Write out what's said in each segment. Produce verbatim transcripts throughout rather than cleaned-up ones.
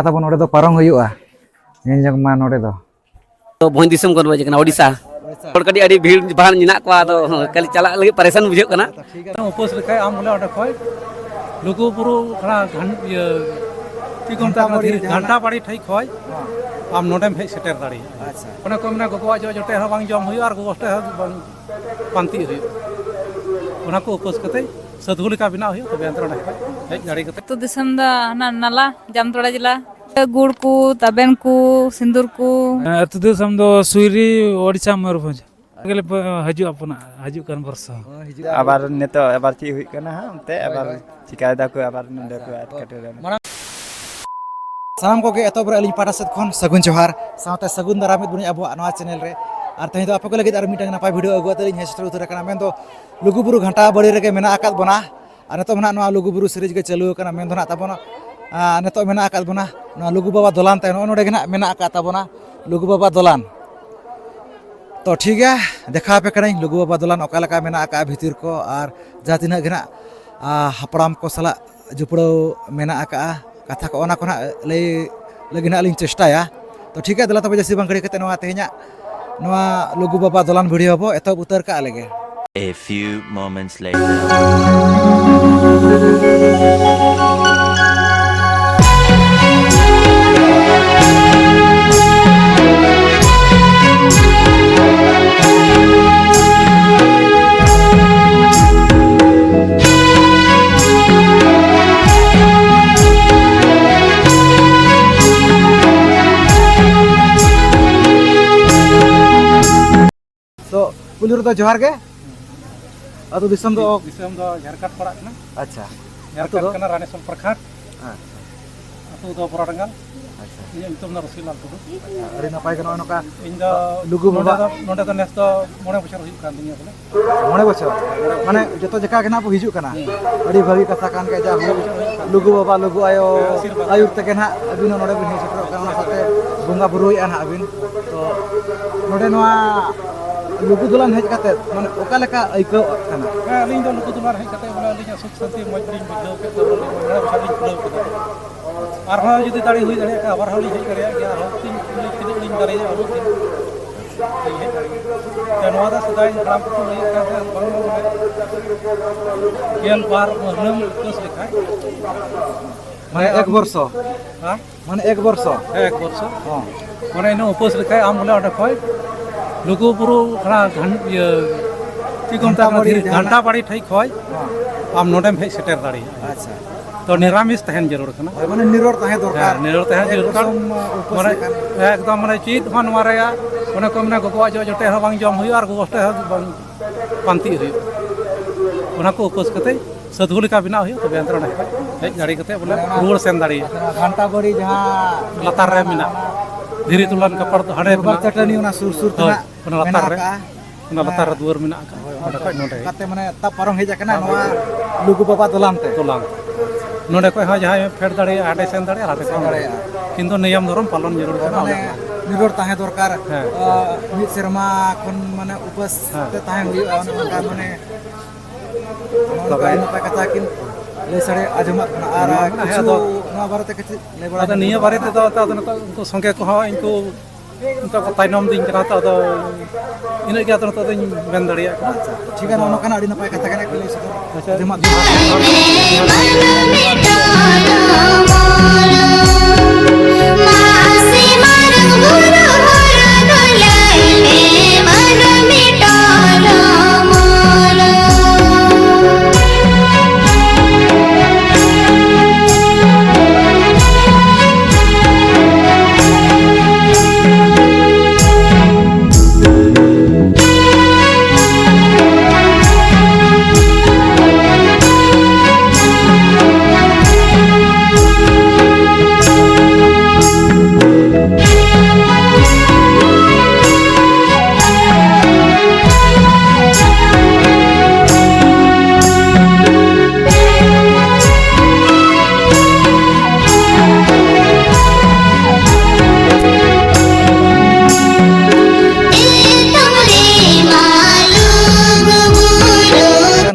ᱛᱟᱵᱚᱱ ᱱᱚᱰᱮ ᱫᱚ ᱯᱟᱨᱚᱢ ᱦᱩᱭᱩᱜᱼᱟ᱾ ᱧᱮᱞ ᱡᱚᱝ ᱢᱟ ᱱᱚᱰᱮ ᱫᱚ᱾ ᱛᱚ ᱵᱷᱚᱸᱡᱽ ᱫᱤᱥᱚᱢ ᱠᱷᱚᱱ ᱵᱚᱱ ᱦᱮᱡ ᱟᱠᱟᱱᱟ, ᱳᱰᱤᱥᱟ᱾ ᱦᱚᱲ ᱠᱟᱹᱴᱤᱡ ᱟᱹᱰᱤ ᱵᱷᱤᱲ ᱵᱷᱟᱲ ᱢᱮᱱᱟᱜ ᱠᱚᱣᱟ, ᱟᱫᱚ ᱠᱷᱟᱹᱞᱤ ᱪᱟᱞᱟᱜ ᱞᱟᱹᱜᱤᱫ ᱯᱟᱨᱮᱥᱟᱱ ᱵᱩᱡᱷᱟᱹᱜ ᱠᱟᱱᱟ᱾ ᱩᱯᱟᱹᱥ ᱞᱮᱠᱷᱟᱡ ᱟᱢ ᱵᱚᱞᱮ ᱚᱸᱰᱮ ᱠᱷᱚᱡ ᱞᱩᱜᱩ ᱵᱩᱨᱩ ᱚᱱᱟ ᱜᱷᱟᱱ-, ᱤᱭᱟᱹ, ᱪᱮᱫ ᱠᱚ ᱢᱮᱛᱟᱜ ᱠᱟᱱᱟ, ᱜᱷᱟᱱᱴᱟ ᱵᱟᱲᱤ ᱴᱷᱮᱡ ᱠᱷᱚᱡ ᱟᱢ ᱱᱚᱰᱮᱢ ᱦᱮᱡ ᱥᱮᱴᱮᱨ ᱫᱟᱲᱮᱭᱟᱜᱼᱟ᱾ ᱟᱪᱪᱷᱟ᱾ ᱚᱱᱮ ᱠᱚ ᱢᱮᱱᱟ, ᱜᱚᱜᱚᱣᱟᱜ ᱡᱚ ᱡᱚᱴᱮᱫ ᱦᱚᱸ ᱵᱟᱝ ᱡᱚᱢ ᱦᱩᱭᱩᱜᱼᱟ ᱟᱨ ᱜᱚᱜᱚ ᱦᱚᱴᱮᱡ ᱦᱚᱸ ᱵᱟᱝ ᱯᱟᱱᱛᱤ ᱦᱩᱭᱩᱜᱼᱟ᱾ ᱚᱱᱟ ᱠᱚ ᱩᱯᱟᱹᱥ ᱠᱟᱛᱮ ᱥᱟᱹᱫᱷᱩ ᱞᱮᱠᱟ ᱵᱮᱱᱟᱣ ᱦᱩᱭᱩᱜᱼᱟ, ᱛᱚᱵᱮ ᱮᱱᱛᱮ ᱨᱮᱦᱚᱸ ᱦᱮᱡ ᱫᱟᱲᱮ ᱠᱟᱛᱮ᱾ ᱟᱹᱛᱩ ᱫᱤᱥᱚᱢ ᱫᱚ ᱦᱟᱱᱟ ᱱᱟᱞᱟ, ᱡᱟᱢᱛᱟᱲᱟ ᱡᱮᱞᱟ᱾ ᱜᱩᱲ ᱠᱚ, ᱛᱟᱵᱮᱱ ᱠᱚ, ᱥᱤᱸᱫᱩᱨ ᱠᱚ᱾ ᱟᱹᱛᱩ ᱫᱤᱥᱚᱢ ᱫᱚ ᱥᱩᱭᱨᱤ, ᱳᱰᱤᱥᱟ, ᱢᱚᱭᱩᱨᱵᱷᱚᱸᱡᱽ᱾ ᱜᱮᱞᱮ ᱯᱮ-, ᱦᱤᱡᱩᱜ ᱟᱵᱚᱱᱟ, ᱦᱤᱡᱩᱜ ᱠᱟᱱ ᱵᱚᱨᱥᱚ᱾ ᱟᱵᱟᱨ ᱱᱤᱛᱚᱜ ᱟᱵᱟᱨ ᱪᱮᱫ ᱦᱩᱭᱩᱜ ᱠᱟᱱᱟ ᱦᱟᱸᱜ, ᱚᱱᱛᱮ ᱟᱵᱟᱨ ᱪᱤᱠᱟᱭ ᱫᱟᱠᱚ, ᱟᱵᱟᱨ ᱱᱚᱰᱮ ᱠᱚ ᱮᱴᱠᱮᱴᱚᱬᱮ᱾ ᱥᱟᱱᱟᱢ ᱠᱚᱜᱮ ᱮᱛᱚᱦᱚᱵ ᱨᱮ ᱟᱹᱞᱤᱧ ᱯᱟᱦᱴᱟ ᱥᱮᱫ ᱠᱷᱚᱱ ᱥᱟᱹᱜᱩᱱ ᱡᱚᱦᱟᱨ, ᱥᱟᱶᱛᱮ ᱥᱟᱹᱜᱩᱱ ᱫᱟᱨᱟᱢ ᱮᱫ ᱵᱚᱱᱟᱹᱧ ᱟᱵᱚᱣᱟᱜ ᱱᱚᱣᱟ ᱪᱮᱱᱮᱞ ᱨᱮ᱾ ᱟᱨ ᱛᱮᱦᱮᱧ ᱫᱚ ᱟᱯᱮ ᱠᱚ ᱞᱟᱹᱜᱤᱫ ᱟᱨ ᱢᱤᱫᱴᱟᱝ ᱱᱟᱯᱟᱭ ᱵᱷᱤᱰᱤᱭᱳ ᱟᱹᱜᱩ ᱠᱟᱛᱮ ᱞᱤᱧ ᱦᱮᱡ ᱥᱮᱴᱮᱨ ᱩᱛᱟᱹᱨ ᱟᱠᱟᱱᱟ, ᱢᱮᱱᱫᱚ ᱞᱩᱜᱩᱵᱩᱨᱩ ᱜᱷᱟᱱᱴᱟ ᱵᱟᱲᱤ ᱨᱮᱜᱮ ᱢᱮᱱᱟᱜ ᱟᱠᱟᱫ ᱵᱚᱱᱟ᱾ ᱟᱨ ᱱᱤᱛᱚᱜ ᱢᱟ ᱱᱟᱦᱟᱜ ᱱᱚᱣᱟ ᱞᱩᱜᱩᱵᱩᱨᱩ ᱥᱤᱨᱤᱡᱽ ᱜᱮ ᱪᱟᱹᱞᱩ ᱟᱠᱟᱱᱟ, ᱢᱮᱱ ᱫᱚ ᱱᱟᱦᱟᱜ ᱛᱟᱵᱚᱱᱟ, ᱟᱨ ᱱᱤᱛᱚᱜ ᱢᱮᱱᱟᱜ ᱟᱠᱟᱫ ᱵᱚᱱᱟ ᱱᱚᱣᱟ ᱞᱩᱜᱩ ᱵᱟᱵᱟ ᱫᱚᱞᱟᱱ ᱛᱮ, ᱱᱚᱜᱼᱚ ᱱᱚᱰᱮ ᱜᱮ ᱱᱟᱦᱟᱜ ᱢᱮᱱᱟᱜ ᱟᱠᱟᱫ ᱛᱟᱵᱚᱱᱟ ᱞᱩᱜᱩ ᱵᱟᱵᱟ ᱫᱚᱞᱟᱱ᱾ ᱛᱚ ᱴᱷᱤᱠ ᱜᱮᱭᱟ, ᱫᱮᱠᱷᱟᱣ ᱟᱯᱮ ᱠᱟᱹᱱᱟᱹᱧ ᱞᱩᱜᱩ ᱵᱟᱵᱟ ᱫᱚᱞᱟᱱ ᱚᱠᱟ ᱞᱮᱠᱟ ᱢᱮᱱᱟᱜ ᱟᱠᱟᱫᱼᱟ ᱵᱷᱤᱛᱤᱨ ᱠᱚ, ᱟᱨ ᱡᱟᱦᱟᱸ ᱛᱤᱱᱟᱹᱜ ᱜᱮ ᱱᱟᱦᱟᱜ, ᱟ, ᱦᱟᱯᱲᱟᱢ ᱠᱚ ᱥᱟᱞᱟᱜ ᱡᱩᱯᱲᱟᱹᱣ ᱢᱮᱱᱟᱜ ᱟᱠᱟᱫᱼᱟ ᱠᱟᱛᱷᱟ ᱠᱚ, ᱚᱱᱟ ᱠᱚ ᱱᱟᱦᱟᱜ ᱞᱟᱹᱭ ᱞᱟᱹᱜᱤᱫ ᱱᱟᱦᱟᱜ ᱞᱤᱧ ᱪᱮᱥᱴᱟᱭᱟ᱾ ᱛᱚ ᱴᱷᱤᱠ ᱜᱮᱭᱟ, ᱫᱮᱞᱟ ᱛᱚᱵᱮ ᱡᱟᱹᱥᱛᱤ ᱵᱟᱝ ᱜᱷᱟᱹᱲᱤ ᱠᱟᱛᱮ ᱱᱚᱣᱟ ᱛᱮᱦᱮᱧᱟᱜ ᱱᱚᱣᱟ ᱞᱩᱜᱩ ᱵᱟᱵᱟ ᱫᱚᱞᱟᱱ ᱵᱷᱤᱰᱤᱭᱳ ᱵᱚ ᱮᱛᱚᱦᱚᱵ ᱩᱛᱟᱹᱨ ᱠᱟᱜ ᱞᱮᱜᱮ᱾ A few moments later. ᱛᱚ, ᱯᱩᱭᱞᱩ ᱨᱮᱫᱚ ᱡᱚᱦᱟᱨ ᱜᱮ᱾ ᱟᱹᱛᱩ ᱫᱤᱥᱚᱢ ᱫᱚ? ᱫᱤᱥᱚᱢ ᱫᱚ ᱡᱷᱟᱨᱠᱟᱴ ᱯᱟᱲᱟᱜ ᱠᱟᱱᱟ᱾ ᱟᱪᱪᱷᱟ᱾ ᱡᱷᱟᱨᱠᱟᱴ ᱟᱹᱛᱩ ᱫᱚ? ᱠᱟᱱᱟ, ᱨᱟᱱᱤᱥᱳᱞ ᱯᱨᱚᱠᱷᱟᱸᱰ᱾ ᱟᱪᱪᱷᱟ᱾ ᱟᱹᱛᱩ ᱫᱚ ᱵᱚᱨᱟᱰᱟᱸᱜᱟᱞ᱾ ᱟᱪᱪᱷᱟ᱾ ᱤᱧᱟᱹᱜ ᱧᱩᱛᱩᱢ ᱫᱚ ᱨᱚᱥᱤᱞᱟᱞ ᱴᱩᱰᱩ᱾ ᱟᱪᱪᱷᱟ, ᱟᱹᱰᱤ ᱱᱟᱯᱟᱭ ᱜᱮ ᱱᱚᱜᱼᱚᱭ ᱱᱚᱝᱠᱟ ᱤᱧ ᱫᱚ ᱞᱩᱜᱩ ᱱᱚᱰᱮ ᱵᱟᱵᱟ ᱫᱚ, ᱱᱚᱰᱮ ᱫᱚ ᱱᱮᱥ ᱫᱚ ᱢᱚᱬᱮ ᱵᱚᱪᱷᱚᱨ ᱦᱩᱭᱩᱜ ᱠᱟᱱ ᱛᱤᱧᱟ ᱵᱚᱞᱮ᱾ ᱢᱚᱬᱮ ᱵᱚᱪᱷᱚᱨ? ᱢᱟᱱᱮ ᱡᱚᱛᱚ ᱡᱟᱭᱜᱟ ᱜᱮ ᱱᱟᱜ ᱵᱚ ᱦᱤᱡᱩᱜ ᱠᱟᱱᱟ᱾ ᱦᱩᱸ᱾ ᱟᱹᱰᱤ ᱵᱷᱟᱹᱜᱤ ᱠᱟᱛᱷᱟ ᱠᱟᱱ ᱜᱮᱭᱟ, ᱡᱟ ᱦᱩᱭᱩᱜ ᱞᱩᱜᱩ ᱵᱟᱵᱟ, ᱞᱩᱜᱩ ᱟᱭᱳ ᱟᱹᱭᱩᱨ ᱛᱮᱜᱮ ᱱᱟᱜ ᱟᱹᱵᱤᱱ ᱦᱚᱸ ᱱᱚᱰᱮ ᱵᱤᱱ ᱦᱮᱡ ᱥᱮᱴᱮᱨᱚᱜ ᱠᱟᱱᱟ, ᱚᱱᱟ ᱥᱟᱶᱛᱮ ᱵᱚᱸᱜᱟ ᱵᱩᱨᱩᱭᱮᱫᱼᱟ ᱱᱟᱜ ᱟᱹᱵᱤᱱ᱾ ᱛᱚ ᱱᱚᱰᱮ ᱱᱚᱣᱟ ᱞᱩᱜᱩ ᱫᱚᱞᱟᱱ ᱦᱮᱡ ᱠᱟᱛᱮ ᱢᱟᱱᱮ ᱚᱠᱟ ᱞᱮᱠᱟ ᱟᱹᱭᱠᱟᱹᱣ ᱠᱟᱱᱟ? ᱦᱮᱸ, ᱟᱹᱞᱤᱧ ᱫᱚ ᱞᱩᱜᱩ ᱫᱚᱞᱟᱱ ᱦᱮᱡ ᱠᱟᱛᱮ ᱵᱚᱞᱮ ᱟᱹᱞᱤᱧᱟᱜ ᱥᱩᱠ ᱥᱟᱱᱛᱤ ᱢᱚᱡᱽ ᱞᱤᱧ ᱵᱩᱡᱷᱟᱹᱣ ᱠᱮᱫ ᱛᱮ ᱵᱚᱞᱮ ᱢᱚᱬᱮ ᱵᱚᱪᱷᱚᱨ ᱞᱤᱧ ᱠᱷᱩᱞᱟᱹᱣ ᱠᱮᱫᱟ᱾ ᱟᱨᱦᱚᱸ ᱡᱩᱫᱤ ᱫᱟᱲᱮ ᱦᱩᱭ ᱫᱟᱲᱮᱭᱟᱜ ᱠᱷᱟᱱ ᱟᱵᱟᱨ ᱦᱚᱸ ᱞᱤᱧ ᱦᱮᱡ ᱫᱟᱲᱮᱭᱟᱜ ᱜᱮᱭᱟ, ᱟᱨᱦᱚᱸ ᱛᱤᱱ ᱛᱤᱱᱟᱹᱜ ᱞᱤᱧ ᱫᱟᱲᱮᱭᱟᱜᱼᱟ ᱩᱱᱟᱹᱜ ᱫᱤᱱ ᱞᱤᱧ ᱦᱮᱡ ᱫᱟᱲᱮᱭᱟᱜᱼᱟ᱾ ᱛᱚ ᱱᱚᱣᱟ ᱫᱚ ᱥᱮᱫᱟᱭ ᱦᱟᱲᱟᱢ ᱠᱚᱠᱚ ᱞᱟᱹᱭᱮᱫ ᱠᱟᱱ ᱛᱟᱦᱮᱸᱫ ᱵᱟᱝᱢᱟ ᱵᱚᱞᱮ ᱜᱮᱞ ᱵᱟᱨ ᱢᱟᱹᱦᱱᱟᱹᱢ ᱩᱯᱟᱹᱥ ᱞᱮᱠᱷᱟᱱ ᱢᱟᱱᱮ ᱮᱠ ᱵᱚᱨᱥᱚ? ᱦᱮᱸ? ᱢᱟᱱᱮ ᱮᱠ ᱵᱚᱨᱥᱚ? ᱦᱮᱸ, ᱮᱠ ᱵᱚᱨᱥᱚ᱾ ᱦᱚᱸ᱾ ᱢᱟᱱᱮ ᱤᱱᱟᱹ ᱩᱯᱟᱹᱥ ᱞᱮᱠᱷᱟᱡ ᱟᱢ ᱵᱚᱞᱮ ᱚᱸᱰᱮ ᱠᱷᱚᱡ ᱞᱩᱜᱩ ᱵᱩᱨᱩ ᱠᱷᱚᱱᱟᱜ ᱜᱷᱟᱱ-, ᱤᱭᱟᱹ, ᱪᱮᱫ ᱠᱚ ᱢᱮᱛᱟᱜ ᱠᱟᱱᱟ, ᱜᱷᱟᱱᱴᱟ ᱵᱟᱲᱤ ᱡᱟᱦᱟᱸ ᱜᱷᱟᱱᱴᱟ ᱵᱟᱲᱤ ᱴᱷᱮᱡ ᱠᱷᱚᱡ ᱦᱚᱸ᱾ ᱟᱢ ᱱᱚᱰᱮᱢ ᱦᱮᱡ ᱥᱮᱴᱮᱨ ᱫᱟᱲᱮᱭᱟᱜᱼᱟ᱾ ᱟᱪᱪᱷᱟ᱾ ᱛᱚ ᱱᱤᱨᱟᱢᱤᱥ ᱛᱟᱦᱮᱱ ᱡᱟᱹᱨᱩᱲ ᱠᱟᱱᱟ᱾ ᱦᱳᱭ, ᱢᱟᱱᱮ ᱱᱤᱨᱚᱲ ᱛᱟᱦᱮᱸ ᱫᱚᱨᱠᱟᱨ᱾ ᱦᱮᱸ, ᱱᱤᱨᱚᱲ ᱛᱟᱦᱮᱸ ᱮᱠ ᱡᱟᱹᱨᱩᱲ ᱠᱟᱱᱟ᱾ ᱵᱚᱨᱥᱚᱢ, ᱩᱯᱟᱹᱥ ᱢᱟᱱᱮ ᱞᱮᱠᱷᱟᱱ᱾ ᱮᱠᱫᱚᱢ ᱢᱟᱱᱮ ᱪᱮᱫ ᱦᱚᱸ ᱱᱚᱣᱟ ᱨᱮᱭᱟᱜ ᱚᱱᱮ ᱠᱚ ᱢᱮᱱᱟ ᱜᱚᱜᱚᱣᱟᱜ ᱡᱚ ᱡᱚᱴᱮᱫ ᱦᱚᱸ ᱵᱟᱝ ᱡᱚᱢ ᱦᱩᱭᱩᱜᱼᱟ ᱟᱨ ᱜᱚᱜᱚ ᱦᱚᱴᱮᱡ ᱦᱚᱸ ᱵᱟᱝ ᱯᱟᱱᱛᱤ ᱦᱩᱭᱩᱜᱼᱟ᱾ ᱚᱱᱟ ᱠᱚ ᱩᱯᱟᱹᱥ ᱠᱟᱛᱮ ᱥᱟᱹᱫᱷᱩ ᱞᱮᱠᱟ ᱵᱮᱱᱟᱣ ᱦᱩᱭᱩᱜᱼᱟ, ᱛᱚᱵᱮ ᱮᱱᱛᱮ ᱚᱸᱰᱮ ᱠᱷᱚᱡ ᱦᱮᱡ ᱫᱟᱲᱮ ᱠᱟᱛᱮ ᱵᱚᱞᱮ ᱚᱱᱟ ᱨᱩᱣᱟᱹᱲ ᱥᱮᱱ ᱫᱟᱲᱮᱭᱟᱜᱼᱟ᱾ ᱜᱷᱟᱱᱴᱟ ᱵᱟᱲᱤ ᱡᱟᱦᱟᱸ ᱞᱟᱛᱟᱨ ᱨᱮ ᱢᱮᱱᱟᱜᱼᱟ᱾ ᱫᱷᱤᱨᱤ ᱛᱩᱞᱟᱱ ᱠᱟᱯᱚᱲ ᱫᱚ ᱦᱟᱸᱰᱮ ᱫᱚᱨᱵᱟᱨ ᱢᱮᱱᱟᱜᱼᱟ᱾ ᱪᱟᱹᱴᱟᱹᱱᱤ ᱚᱱᱟ ᱥᱩᱨ ᱥᱩᱨ ᱦᱳᱭ, ᱛᱮᱱᱟᱜ ᱚᱱᱟ ᱞᱟᱛᱟᱨ ᱢᱮᱱᱟᱜ ᱨᱮ, ᱟᱠᱟᱜᱼᱟ᱾ ᱚᱱᱟ ᱞᱟᱛᱟᱨ ᱨᱮ ᱦᱮᱸ᱾ ᱫᱩᱣᱟᱹᱨ ᱢᱮᱱᱟᱜ ᱟᱠᱟᱫᱼᱟ᱾ ᱦᱳᱭ, ᱚᱸᱰᱮ ᱦᱳᱭ᱾ ᱠᱷᱚᱡ ᱱᱚᱸᱰᱮ ᱦᱮᱡ᱾ ᱚᱱᱠᱟᱛᱮ ᱢᱟᱱᱮ ᱛᱟᱵ ᱯᱟᱨᱚᱢ ᱦᱮᱡ ᱟᱠᱟᱱᱟ ᱛᱟᱵ ᱱᱚᱣᱟ ᱦᱮᱡ ᱟᱠᱟᱱᱟ᱾ ᱞᱩᱜᱩ ᱵᱟᱵᱟ ᱫᱚᱞᱟᱱ ᱛᱮ᱾ ᱫᱚᱞᱟᱱ᱾ ᱱᱚᱸᱰᱮ ᱠᱷᱚᱡ ᱦᱚᱸ ᱡᱟᱦᱟᱸᱭ ᱯᱷᱮᱰ ᱫᱟᱲᱮᱭᱟᱜᱼᱟ, ᱦᱟᱸᱰᱮ ᱥᱮᱱ ᱫᱟᱲᱮᱭᱟᱜᱼᱟ, ᱦᱟᱸᱰᱮ ᱥᱮᱱ ᱥᱮᱱ ᱫᱟᱲᱮᱭᱟᱜᱼᱟ᱾ ᱫᱟᱲᱮᱭᱟᱜᱼᱟ᱾ ᱠᱤᱱᱛᱩ ᱱᱤᱭᱚᱢ ᱫᱷᱚᱨᱚᱢ ᱯᱟᱞᱚᱱ ᱡᱟᱹᱨᱩᱲ ᱠᱟᱱᱟ, ᱚᱱᱮ ᱢᱟᱱᱮ ᱚᱱᱟ᱾ ᱱᱤᱨᱚᱲ ᱛᱟᱦᱮᱸ ᱫᱚᱨᱠᱟᱨ᱾ ᱦᱮᱸ᱾ ᱟᱨ ᱢᱤᱫ ᱥᱮᱨᱢᱟ ᱠᱷᱚᱱ ᱢᱟᱱᱮ ᱩᱯᱟᱹᱥ ᱦᱮᱸ᱾ ᱛᱮ ᱛᱟᱦᱮᱸ ᱦᱩᱭᱩᱜᱼᱟ, ᱚᱱᱮ ᱚᱱᱠᱟ ᱢᱟᱱᱮ ᱱᱚᱜᱼᱚ ᱱᱚᱝᱠᱟ ᱛᱚᱵᱮ ᱟᱹᱰᱤ ᱱᱟᱯᱟᱭ ᱠᱟᱛᱷᱟ ᱠᱤᱱ ᱞᱟᱹᱭ ᱥᱟᱰᱮ ᱟᱸᱡᱚᱢᱟᱫ ᱵᱚᱱᱟ᱾ ᱟᱨ ᱱᱚᱣᱟ ᱢᱟ ᱦᱮᱸ, ᱠᱤᱪᱷᱩ ᱟᱫᱚ ᱱᱚᱣᱟ ᱵᱟᱨᱮᱛᱮ ᱠᱟᱹᱴᱤᱡ ᱞᱟᱹᱭ ᱵᱟᱲᱟ ᱟᱫᱚ ᱧᱚᱜ ᱱᱤᱭᱟᱹ ᱵᱚᱱᱟ᱾ ᱵᱟᱨᱮ ᱛᱮᱫᱚ ᱟᱫᱚ ᱱᱤᱛᱚᱜ ᱩᱱᱠᱩ ᱥᱚᱸᱜᱮ ᱠᱚᱦᱚᱸ ᱤᱧ ᱠᱚ ᱱᱤᱛᱚᱜ ᱠᱚ ᱛᱟᱭᱱᱚᱢ ᱫᱤᱧ ᱠᱟᱱᱟ ᱛᱚ, ᱟᱫᱚ ᱤᱱᱟᱹᱜ ᱜᱮ ᱟᱫᱚ ᱱᱤᱛᱚᱜ ᱫᱚᱧ ᱢᱮᱱ ᱫᱟᱲᱮᱭᱟᱜ ᱠᱟᱱᱟ᱾ ᱟᱪᱪᱷᱟ, ᱴᱷᱤᱠ ᱜᱮᱭᱟ, ᱱᱚᱜᱼᱚ ᱱᱚᱝᱠᱟᱱᱟᱜ ᱟᱹᱰᱤ ᱱᱟᱯᱟᱭ ᱠᱟᱛᱷᱟ ᱠᱟᱱᱟ, ᱠᱚ ᱞᱟᱹᱭ ᱥᱚᱫᱚᱨ᱾ ᱟᱪᱪᱷᱟ᱾ ᱟᱸᱡᱚᱢᱟᱫ ᱵᱚᱱᱟ᱾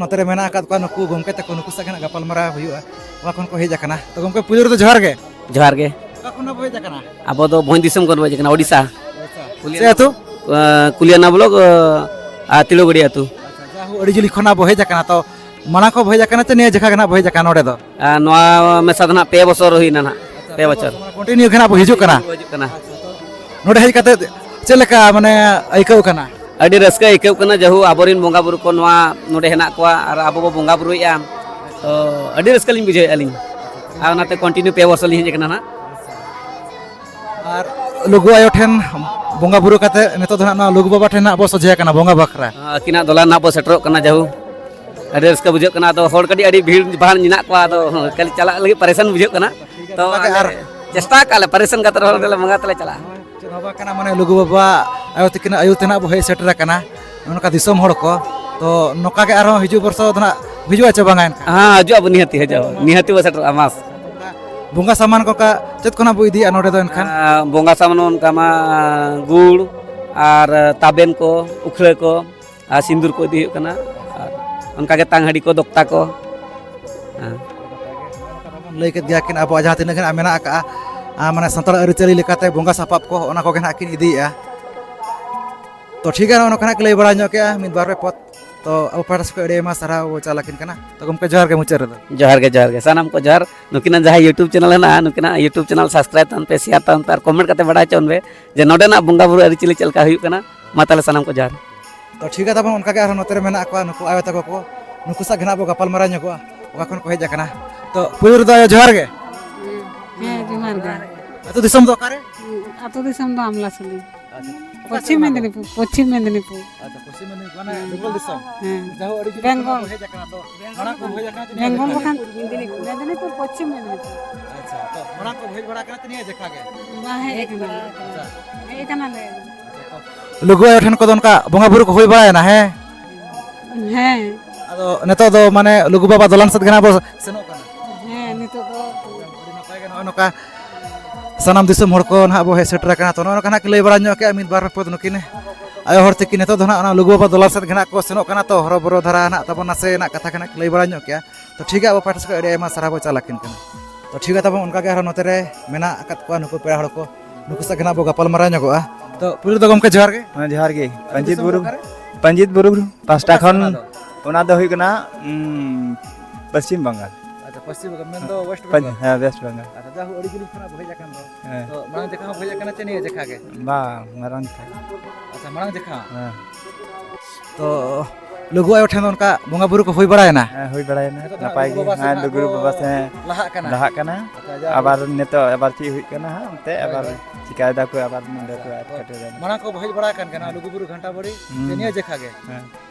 ᱱᱚᱛᱮ ᱨᱮ ᱢᱮᱱᱟᱜ ᱟᱠᱟᱫ ᱠᱚᱣᱟ ᱱᱩᱠᱩ ᱜᱚᱢᱠᱮ ᱛᱟᱠᱚ, ᱱᱩᱠᱩ ᱥᱟᱶ ᱜᱮ ᱱᱟᱜ ᱜᱟᱯᱟᱞᱢᱟᱨᱟᱣ ᱦᱩᱭᱩᱜᱼᱟ᱾ ᱚᱠᱟ ᱠᱷᱚᱱ ᱠᱚ ᱦᱮᱡ ᱟᱠᱟᱱᱟ? ᱛᱚ ᱜᱚᱢᱠᱮ, ᱯᱩᱭᱞᱩ ᱨᱮᱫᱚ ᱡᱚᱦᱟᱨ ᱜᱮ᱾ ᱡᱚᱦᱟᱨ ᱜᱮ᱾ ᱚᱠᱟ ᱠᱷᱚᱱ ᱵᱚ ᱦᱮᱡ ᱟᱠᱟᱱᱟ? ᱟᱵᱚ ᱫᱚ ᱵᱷᱚᱸᱡᱽ ᱫᱤᱥᱚᱢ ᱠᱷᱚᱱ ᱵᱚ ᱦᱮᱡ ᱟᱠᱟᱱᱟ, ᱳᱰᱤᱥᱟ᱾ ᱠᱩᱞᱤᱭᱟᱱᱟ ᱪᱮᱫ ᱟᱹᱛᱩ? ᱵᱞᱚᱠ, ᱟᱸ, ᱠᱩᱞᱤᱭᱟᱱᱟ ᱵᱞᱚᱠ, ᱟᱸ, ᱟᱨ ᱛᱤᱞᱟᱹᱣᱟᱹᱲᱤ ᱟᱹᱛᱩ᱾ ᱟᱪᱪᱷᱟ, ᱡᱟᱦᱳ, ᱟᱹᱰᱤ ᱡᱤᱞᱤᱧ ᱠᱷᱚᱱᱟᱜ ᱵᱚ ᱦᱮᱡ ᱟᱠᱟᱱᱟ᱾ ᱛᱚ ᱢᱟᱲᱟᱝ ᱠᱷᱚᱱ ᱵᱚ ᱦᱮᱡ ᱟᱠᱟᱱᱟ ᱪᱮ ᱱᱤᱭᱟᱹ ᱡᱟᱭᱜᱟ ᱜᱮ ᱱᱟᱜ ᱵᱚ ᱦᱮᱡ ᱟᱠᱟᱱᱟ ᱱᱚᱰᱮ ᱫᱚ? ᱟᱨ ᱱᱚᱣᱟ ᱢᱮᱥᱟ ᱫᱚ ᱱᱟᱜ ᱯᱮ ᱵᱚᱪᱷᱚᱨ ᱦᱩᱭᱱᱟ ᱱᱟᱜ᱾ ᱯᱮ ᱵᱚᱪᱷᱚᱨ᱾ ᱢᱟᱱᱮ continue ᱜᱮ ᱱᱟᱜ ᱵᱚ ᱦᱤᱡᱩᱜ ᱠᱟᱱᱟ᱾ ᱦᱤᱡᱩᱜ ᱠᱟᱱᱟ᱾ ᱱᱚᱰᱮ ᱦᱮᱡ ᱠᱟᱛᱮ ᱪᱮᱫ ᱞᱮᱠᱟ ᱢᱟᱱᱮ ᱟᱹᱭᱠᱟᱹᱣ ᱠᱟᱱᱟ? ᱟᱹᱰᱤ ᱨᱟᱹᱥᱠᱟᱹ ᱟᱹᱭᱠᱟᱹᱣ ᱠᱟᱱᱟ, ᱡᱟᱦᱳ ᱟᱵᱚᱨᱮᱱ ᱵᱚᱸᱜᱟ ᱵᱩᱨᱩ ᱠᱚ ᱱᱚᱣᱟ ᱱᱚᱰᱮ ᱦᱮᱱᱟᱜ ᱠᱚᱣᱟ ᱟᱨ ᱟᱵᱚ ᱵᱚ ᱵᱚᱸᱜᱟ ᱵᱩᱨᱩᱭᱮᱫᱼᱟ᱾ ᱛᱚ ᱟᱹᱰᱤ ᱨᱟᱹᱥᱠᱟᱹ ᱞᱤᱧ ᱵᱩᱡᱷᱟᱹᱣᱮᱫᱼᱟ ᱞᱤᱧ᱾ ᱟᱨ ᱚᱱᱟᱛᱮ continue ᱯᱮ ᱵᱚᱪᱷᱚᱨ ᱞᱤᱧ ᱦᱮᱡ ᱟᱠᱟᱱᱟ ᱱᱟᱜ᱾ ᱟᱨ ᱞᱩᱜᱩ ᱟᱭᱳ ᱴᱷᱮᱱ ᱵᱚᱸᱜᱟ ᱵᱩᱨᱩ ᱠᱟᱛᱮ ᱱᱤᱛᱚᱜ ᱫᱚ ᱱᱟᱜ ᱱᱚᱣᱟ ᱞᱩᱜᱩ ᱵᱟᱵᱟ ᱴᱷᱮᱱ ᱱᱟᱜ ᱵᱚ ᱥᱚᱡᱷᱮ ᱟᱠᱟᱱᱟ ᱵᱚᱸᱜᱟ ᱵᱟᱠᱷᱨᱟ᱾ ᱟᱹᱠᱤᱱᱟᱜ ᱫᱚᱞᱟᱱ ᱱᱟᱜ ᱵᱚ ᱥᱮᱴᱮᱨᱚᱜ ᱠᱟᱱᱟ, ᱡᱟᱦᱳ ᱟᱹᱰᱤ ᱨᱟᱹᱥᱠᱟᱹ ᱵᱩᱡᱷᱟᱹᱜ ᱠᱟᱱᱟ᱾ ᱟᱫᱚ ᱦᱚᱲ ᱠᱟᱹᱴᱤᱡ ᱟᱹᱰᱤ ᱵᱷᱤᱲ ᱵᱷᱟᱲ ᱢᱮᱱᱟᱜ ᱠᱚᱣᱟ, ᱟᱫᱚ ᱠᱷᱟᱹᱞᱤ ᱪᱟᱞᱟᱜ ᱞᱟᱹᱜᱤᱫ ᱯᱟᱨᱤᱥᱟᱱ ᱵᱩᱡᱷᱟᱹᱜ ᱠᱟᱱᱟ᱾ ᱛᱚ ᱱᱚᱝᱠᱟ ᱜᱮ ᱟᱞᱮ ᱟᱨ ᱪᱮᱥᱴᱟ ᱠᱟᱜ ᱞᱮ ᱯᱟᱨᱤᱥᱟᱱ ᱠᱟᱛᱮ ᱨᱮᱦᱚᱸ ᱱᱚᱰᱮ ᱞᱮ ᱵᱚᱸᱜᱟ ᱛᱮᱞᱮ ᱪᱟᱞᱟᱜᱼᱟ᱾ ᱪᱮᱫ ᱦᱚᱸ ᱵᱟᱝ ᱠᱟᱱᱟ, ᱢᱟᱱᱮ ᱞᱩᱜᱩ ᱵᱟᱵᱟ ᱟᱭᱳ ᱛᱟᱹᱠᱤᱱᱟᱜ ᱟᱹᱭᱩᱨ ᱛᱮ ᱱᱟᱜ ᱵᱚ ᱦᱮᱡ ᱥᱮᱴᱮᱨ ᱟᱠᱟᱱᱟ ᱱᱚᱝᱠᱟ ᱫᱤᱥᱚᱢ ᱦᱚᱲ ᱠᱚ᱾ ᱛᱚ ᱱᱚᱝᱠᱟ ᱜᱮ ᱟᱨᱦᱚᱸ ᱦᱤᱡᱩᱜ ᱵᱚᱨᱥᱚ ᱫᱚ ᱱᱟᱜ ᱦᱤᱡᱩᱜᱼᱟ ᱪᱮ ᱵᱟᱝᱟ ᱮᱱᱠᱷᱟᱱ? ᱦᱮᱸ, ᱦᱤᱡᱩᱜ ᱟᱵᱚ ᱱᱤᱦᱟᱹᱛᱤ, ᱦᱤᱡᱩᱜ ᱟᱵᱚ᱾ ᱱᱤᱦᱟᱹᱛᱤ ᱵᱚ ᱥᱮᱴᱮᱨᱚᱜᱼᱟ, ᱢᱟᱥ᱾ ᱵᱚᱸᱜᱟ ᱥᱟᱢᱟᱱ ᱠᱚ ᱚᱱᱠᱟ ᱪᱮᱫ ᱠᱚ ᱱᱟᱜ ᱵᱚ ᱤᱫᱤᱭᱟ ᱱᱚᱰᱮ ᱫᱚ ᱮᱱᱠᱷᱟᱱ? ᱟᱸ, ᱵᱚᱸᱜᱟ ᱥᱟᱢᱟᱱ ᱚᱱᱠᱟ ᱢᱟ ᱜᱩᱲ ᱟᱨ ᱛᱟᱵᱮᱱ ᱠᱚ, ᱩᱠᱷᱲᱟᱹ ᱠᱚ, ᱟᱨ ᱥᱤᱸᱫᱩᱨ ᱠᱚ ᱤᱫᱤ ᱦᱩᱭᱩᱜ ᱠᱟᱱᱟ, ᱟᱨ ᱚᱱᱠᱟᱜᱮ ᱛᱟᱝ ᱦᱟᱺᱰᱤ ᱠᱚ, ᱫᱚᱠᱛᱟ ᱠᱚ᱾ ᱦᱮᱸ᱾ ᱞᱟᱹᱭ ᱠᱮᱫ ᱜᱮᱭᱟ ᱠᱤᱱ, ᱟᱵᱚᱣᱟᱜ ᱡᱟᱦᱟᱸ ᱛᱤᱱᱟᱹᱜ ᱜᱮ ᱱᱟᱜ ᱢᱮᱱᱟᱜ ᱟᱠᱟᱜᱼᱟ, ᱟᱨ ᱢᱟᱱᱮ ᱥᱟᱱᱛᱟᱲ ᱟᱹᱨᱤᱪᱟᱹᱞᱤ ᱞᱮᱠᱟᱛᱮ ᱵᱚᱸᱜᱟ ᱥᱟᱯᱟᱵ ᱠᱚ, ᱚᱱᱟ ᱠᱚᱜᱮ ᱱᱟᱜ ᱠᱤᱱ ᱤᱫᱤᱭᱮᱫᱼᱟ᱾ ᱛᱚ ᱴᱷᱤᱠ ᱜᱮᱭᱟ, ᱱᱚᱜᱼᱚ ᱱᱚᱝᱠᱟ ᱱᱟᱜ ᱠᱤᱱ ᱞᱟᱹᱭ ᱵᱟᱲᱟ ᱧᱚᱜ ᱠᱮᱜᱼᱟ ᱢᱤᱫ ᱵᱟᱨ ᱯᱮ ᱯᱚᱫ᱾ ᱛᱚ ᱟᱵᱚ ᱯᱟᱦᱴᱟ ᱥᱮᱫ ᱠᱷᱚᱱ ᱟᱹᱰᱤ ᱟᱭᱢᱟ ᱥᱟᱨᱦᱟᱣ ᱵᱚ ᱪᱟᱞ ᱟᱹᱠᱤᱱ ᱠᱟᱱᱟ᱾ ᱛᱚ ᱜᱚᱢᱠᱮ, ᱡᱚᱦᱟᱨ ᱜᱮ ᱢᱩᱪᱟᱹᱫ ᱨᱮᱫᱚ᱾ ᱡᱚᱦᱟᱨ ᱜᱮ, ᱡᱚᱦᱟᱨ ᱜᱮ᱾ ᱥᱟᱱᱟᱢ ᱠᱚ ᱡᱚᱦᱟᱨ᱾ ᱱᱩᱠᱤᱱᱟᱜ ᱡᱟᱦᱟᱸ YouTube channel ᱦᱮᱱᱟᱜᱼᱟ, ᱱᱩᱠᱤᱱᱟᱜ YouTube channel subscribe ᱛᱟᱵᱚᱱ ᱯᱮ, share ᱛᱟᱵᱚᱱ ᱯᱮ ᱟᱨ comment ᱠᱟᱛᱮ ᱵᱟᱲᱟᱭ ᱦᱚᱪᱚ ᱵᱚᱱ ᱯᱮ ᱡᱮ ᱱᱚᱰᱮᱱᱟᱜ ᱵᱚᱸᱜᱟ ᱵᱩᱨᱩ ᱟᱹᱨᱤᱪᱟᱹᱞᱤ ᱪᱮᱫ ᱞᱮᱠᱟ ᱦᱩᱭᱩᱜ ᱠᱟᱱᱟ᱾ ᱢᱟ ᱛᱟᱦᱚᱞᱮ ᱥᱟᱱᱟᱢ ᱠᱚ ᱡᱚᱦᱟᱨ᱾ ᱛᱚ ᱴᱷᱤᱠ ᱜᱮᱭᱟ ᱛᱟᱵᱚᱱ, ᱚᱱᱠᱟ ᱜᱮ ᱟᱨᱦᱚᱸ ᱱᱚᱛᱮ ᱨᱮ ᱢᱮᱱᱟᱜ ᱠᱚᱣᱟ ᱱᱩᱠᱩ ᱟᱭᱳ ᱛᱟᱠᱚ ᱠᱚ, ᱱᱩᱠᱩ ᱥᱟᱶ ᱜᱮ ᱱᱟᱜ ᱵᱚ ᱜᱟᱯᱟᱞ ᱢᱟᱨᱟᱣ ᱧᱚᱜᱚᱜᱼᱟ, ᱚᱠᱟ ᱠᱷᱚᱱ ᱠᱚ ᱦᱮᱡ ᱟᱠᱟᱱᱟ᱾ ᱛᱚ ᱯᱩᱭᱞᱩ ᱨᱮᱫᱚ ᱟᱭᱳ, ᱡᱚᱦᱟᱨ ᱜᱮ᱾ ᱦᱮᱸ, ᱡᱚᱦᱟᱨ ᱜᱮ᱾ ᱟᱹᱛᱩ ᱫᱤᱥᱚᱢ ᱫᱚ ᱚᱠᱟᱨᱮ? ᱟᱹᱛᱩ ᱫᱤᱥᱚᱢ ᱫᱚ ᱟᱢᱞᱟᱥᱩᱞᱤ᱾ ᱟᱪᱪᱷᱟ᱾ ᱯᱚᱪᱷᱤᱢ ᱢᱮᱫᱤᱱᱤᱯᱩᱨ, ᱯᱚᱪᱷᱤᱢ ᱢᱮᱫᱤᱱᱤᱯᱩᱨ᱾ ᱟᱪᱪᱷᱟ, ᱯᱚᱪᱷᱤᱢ ᱢᱮᱫᱤᱱᱤᱯᱩᱨ, ᱢᱟᱱᱮ ᱦᱮᱸ᱾ ᱵᱮᱝᱜᱚᱞ ᱫᱤᱥᱚᱢ᱾ ᱦᱮᱸ᱾ ᱡᱟᱦᱳ, ᱟᱹᱰᱤ ᱡᱤᱞ ᱠᱷᱚᱱ ᱵᱮᱝᱜᱚᱞ᱾ ᱠᱚ ᱦᱮᱡ ᱟᱠᱟᱱᱟ ᱛᱚ ᱱᱤᱭᱟᱹ ᱵᱮᱝᱜᱚᱞ ᱡᱟᱭᱜᱟ ᱵᱟᱠᱷᱟᱱ ᱜᱮ᱾ ᱢᱮᱫᱤᱱᱤᱯᱩᱨ, ᱯᱚᱪᱷᱤᱢ ᱢᱮᱫᱤᱱᱤᱯᱩᱨ᱾ ᱟᱪᱪᱷᱟ, ᱛᱚ ᱢᱟᱲᱟᱝ ᱠᱚ ᱦᱮᱡ ᱵᱟᱲᱟ ᱟᱠᱟᱱᱟ ᱛᱚ ᱱᱤᱭᱟᱹ ᱡᱟᱭᱜᱟ ᱜᱮ? ᱵᱟᱝ ᱦᱮᱡ ᱟᱠᱟᱱᱟ᱾ ᱟᱪᱪᱷᱟ᱾ ᱦᱮᱡ ᱟᱠᱟᱱᱟᱞᱮ᱾ ᱞᱩᱜᱩ ᱟᱭᱳ ᱴᱷᱮᱱ ᱠᱚᱫᱚ ᱚᱱᱠᱟ ᱵᱚᱸᱜᱟ ᱵᱩᱨᱩ ᱠᱚ ᱦᱩᱭ ᱵᱟᱲᱟᱭᱮᱱᱟ, ᱦᱮᱸ? ᱦᱮᱸ᱾ ᱟᱫᱚ ᱱᱤᱛᱚᱜ ᱫᱚ ᱢᱟᱱᱮ ᱞᱩᱜᱩ ᱵᱟᱵᱟ ᱫᱚᱞᱟᱱ ᱥᱮᱫ ᱜᱮ ᱱᱟᱜ ᱵᱚ ᱥᱮᱱᱚᱜ ᱠᱟᱱᱟ᱾ ᱦᱮᱸ, ᱱᱤᱛᱚᱜ ᱫᱚ᱾ ᱟᱹᱰᱤ ᱱᱟᱯᱟᱭ ᱜᱮ, ᱱᱚᱜᱼᱚᱭ ᱱᱚᱝᱠᱟ ᱥᱟᱱᱟᱢ ᱫᱤᱥᱚᱢ ᱦᱚᱲ ᱠᱚ ᱱᱟᱦᱟᱜ ᱵᱚ ᱦᱮᱡ ᱥᱮᱴᱮᱨ ᱟᱠᱟᱱᱟ᱾ ᱛᱚ, ᱱᱚᱜᱼᱚ ᱱᱚᱝᱠᱟ ᱱᱟᱦᱟᱜ ᱠᱤᱱ ᱞᱟᱹᱭ ᱵᱟᱲᱟ ᱧᱚᱜ ᱠᱮᱜᱼᱟ ᱢᱤᱫ ᱵᱟᱨ ᱯᱚᱫ ᱱᱩᱠᱤᱱ᱾ ᱟᱭᱳ ᱦᱚᱲ ᱛᱟᱹᱠᱤᱱ ᱱᱤᱛᱚᱜ ᱫᱚ ᱱᱟᱜ ᱚᱱᱟ ᱞᱩᱜᱩ ᱵᱟᱵᱟ ᱫᱚᱞᱟᱱ ᱥᱮᱫ ᱜᱮ ᱱᱟᱜ ᱠᱚ ᱥᱮᱱᱚᱜ ᱠᱟᱱᱟ, ᱛᱚ ᱦᱚᱨᱚ ᱵᱚᱨᱚ ᱫᱷᱟᱨᱟ ᱱᱟᱜ ᱛᱟᱵᱚᱱ ᱱᱟᱥᱮᱱᱟᱜ ᱠᱟᱛᱷᱟ ᱜᱮ ᱱᱟᱜ ᱞᱟᱹᱭ ᱵᱟᱲᱟ ᱧᱚᱜ ᱠᱮᱜᱼᱟ᱾ ᱛᱚ ᱴᱷᱤᱠ ᱜᱮᱭᱟ, ᱟᱵᱚ ᱯᱟᱦᱴᱟ ᱥᱮᱫ ᱠᱷᱚᱱ ᱟᱹᱰᱤ ᱟᱭᱢᱟ ᱥᱟᱨᱦᱟᱣ ᱵᱚ ᱪᱟᱞ ᱟᱹᱠᱤᱱ ᱠᱟᱱᱟ᱾ ᱛᱚ ᱴᱷᱤᱠ ᱜᱮᱭᱟ, ᱛᱟᱵᱚᱱ ᱚᱱᱠᱟ ᱜᱮ ᱟᱨᱦᱚᱸ ᱱᱚᱛᱮ ᱨᱮ ᱢᱮᱱᱟᱜ ᱟᱠᱟᱫ ᱠᱚᱣᱟ ᱱᱩᱠᱩ ᱯᱮᱲᱟ ᱦᱚᱲ ᱠᱚ, ᱱᱩᱠᱩ ᱥᱟᱶ ᱜᱮ ᱱᱟᱜ ᱵᱚ ᱜᱟᱯᱟᱞ ᱢᱟᱨᱟᱣ ᱧᱚᱜᱚᱜᱼᱟ᱾ ᱛᱚ ᱯᱩᱭᱞᱩ ᱫᱚ ᱜᱚᱢᱠᱮ ᱡᱚᱦᱟᱨ ᱜᱮ᱾ ᱦᱮᱸ, ᱡᱚᱦᱟᱨ ᱜᱮ᱾ ᱟᱹᱛᱩ ᱯᱟᱹᱧᱪᱤᱛ ᱫᱤᱥᱚᱢ ᱵᱩᱨᱩ, ᱫᱚ ᱚᱠᱟᱨᱮ? ᱯᱟᱹᱧᱪᱤᱛ ᱵᱩᱨᱩ ᱯᱟᱥᱴᱟ ᱚᱠᱟ ᱠᱷᱚᱱ᱾ ᱥᱮᱫ ᱚᱱᱟ ᱫᱚ? ᱚᱱᱟ ᱫᱚ ᱦᱩᱭᱩᱜ ᱠᱟᱱᱟ, ᱩᱸ, ᱯᱚᱥᱪᱤᱢ ᱵᱟᱝᱜᱟᱞ᱾ ᱟᱪᱪᱷᱟ, ᱯᱚᱥᱪᱤᱢ ᱵᱟᱝᱜᱟᱞ, ᱢᱮᱱᱫᱚ ᱣᱮᱥᱴ ᱯᱟᱹᱧ-, ᱵᱮᱝᱜᱚᱞ᱾ ᱦᱮᱸ, ᱣᱮᱥᱴ ᱵᱮᱝᱜᱚᱞ᱾ ᱟᱪᱪᱷᱟ, ᱡᱟᱦᱳ, ᱟᱹᱰᱤ ᱡᱤᱞᱤᱧ ᱠᱷᱚᱱᱟᱜ ᱵᱚ ᱦᱮᱡ ᱟᱠᱟᱱ ᱫᱚ᱾ ᱦᱮᱸ᱾ ᱛᱚ ᱢᱟᱲᱟᱝ ᱡᱚᱠᱷᱟ ᱦᱚᱸ ᱦᱮᱡ ᱟᱠᱟᱱᱟ ᱪᱮ ᱱᱤᱭᱟᱹ ᱡᱚᱠᱷᱟ ᱜᱮ? ᱵᱟᱝ, ᱢᱟᱨᱟᱝ ᱡᱚᱠᱷᱟ᱾ ᱟᱪᱪᱷᱟ, ᱢᱟᱲᱟᱝ ᱡᱚᱠᱷᱟ᱾ ᱦᱮᱸ᱾ ᱛᱚ ᱞᱩᱜᱩ ᱟᱭᱳ ᱴᱷᱮᱱ ᱫᱚ ᱚᱱᱠᱟ ᱵᱚᱸᱜᱟ ᱵᱩᱨᱩ ᱠᱚ ᱦᱩᱭ ᱵᱟᱲᱟᱭᱮᱱᱟ? ᱦᱮᱸ, ᱦᱩᱭ ᱵᱟᱲᱟᱭᱮᱱᱟ᱾ ᱱᱤᱛᱚᱜ ᱫᱚ ᱱᱟᱯᱟᱭ ᱞᱩᱜᱩ ᱜᱮ᱾ ᱵᱟᱵᱟ ᱥᱮᱫ ᱦᱮᱸ, ᱱᱟᱜ ᱞᱩᱜᱩ ᱵᱚ ᱵᱟᱵᱟ ᱥᱮᱫ ᱞᱟᱦᱟᱜ ᱠᱟᱱᱟ᱾ ᱞᱟᱦᱟᱜ ᱠᱟᱱᱟ᱾ ᱟᱪᱪᱷᱟ, ᱡᱟᱦᱳ᱾ ᱟᱵᱟᱨ ᱱᱤᱛᱚᱜ ᱟᱵᱟᱨ ᱪᱮᱫ ᱦᱩᱭᱩᱜ ᱠᱟᱱᱟ ᱦᱟᱸᱜ, ᱚᱱᱛᱮ ᱦᱳᱭ, ᱟᱵᱟᱨ ᱦᱳᱭ᱾ ᱪᱤᱠᱟᱭ ᱫᱟᱠᱚ ᱟᱵᱟᱨ ᱱᱚᱰᱮ ᱠᱚ ᱟᱪᱪᱷᱟ, ᱛᱚ ᱮᱴᱠᱮᱴᱚᱬᱮ᱾ ᱢᱟᱲᱟᱝ ᱠᱚ ᱦᱮᱡ ᱵᱟᱲᱟ ᱟᱠᱟᱱ ᱠᱟᱱᱟ ᱞᱩᱜᱩ ᱵᱩᱨᱩ ᱜᱷᱟᱱᱴᱟ ᱵᱟᱲᱤ? ᱦᱩᱸ᱾ ᱥᱮ ᱱᱤᱭᱟᱹ ᱡᱮᱠᱷᱟ ᱜᱮ? ᱦᱮᱸ,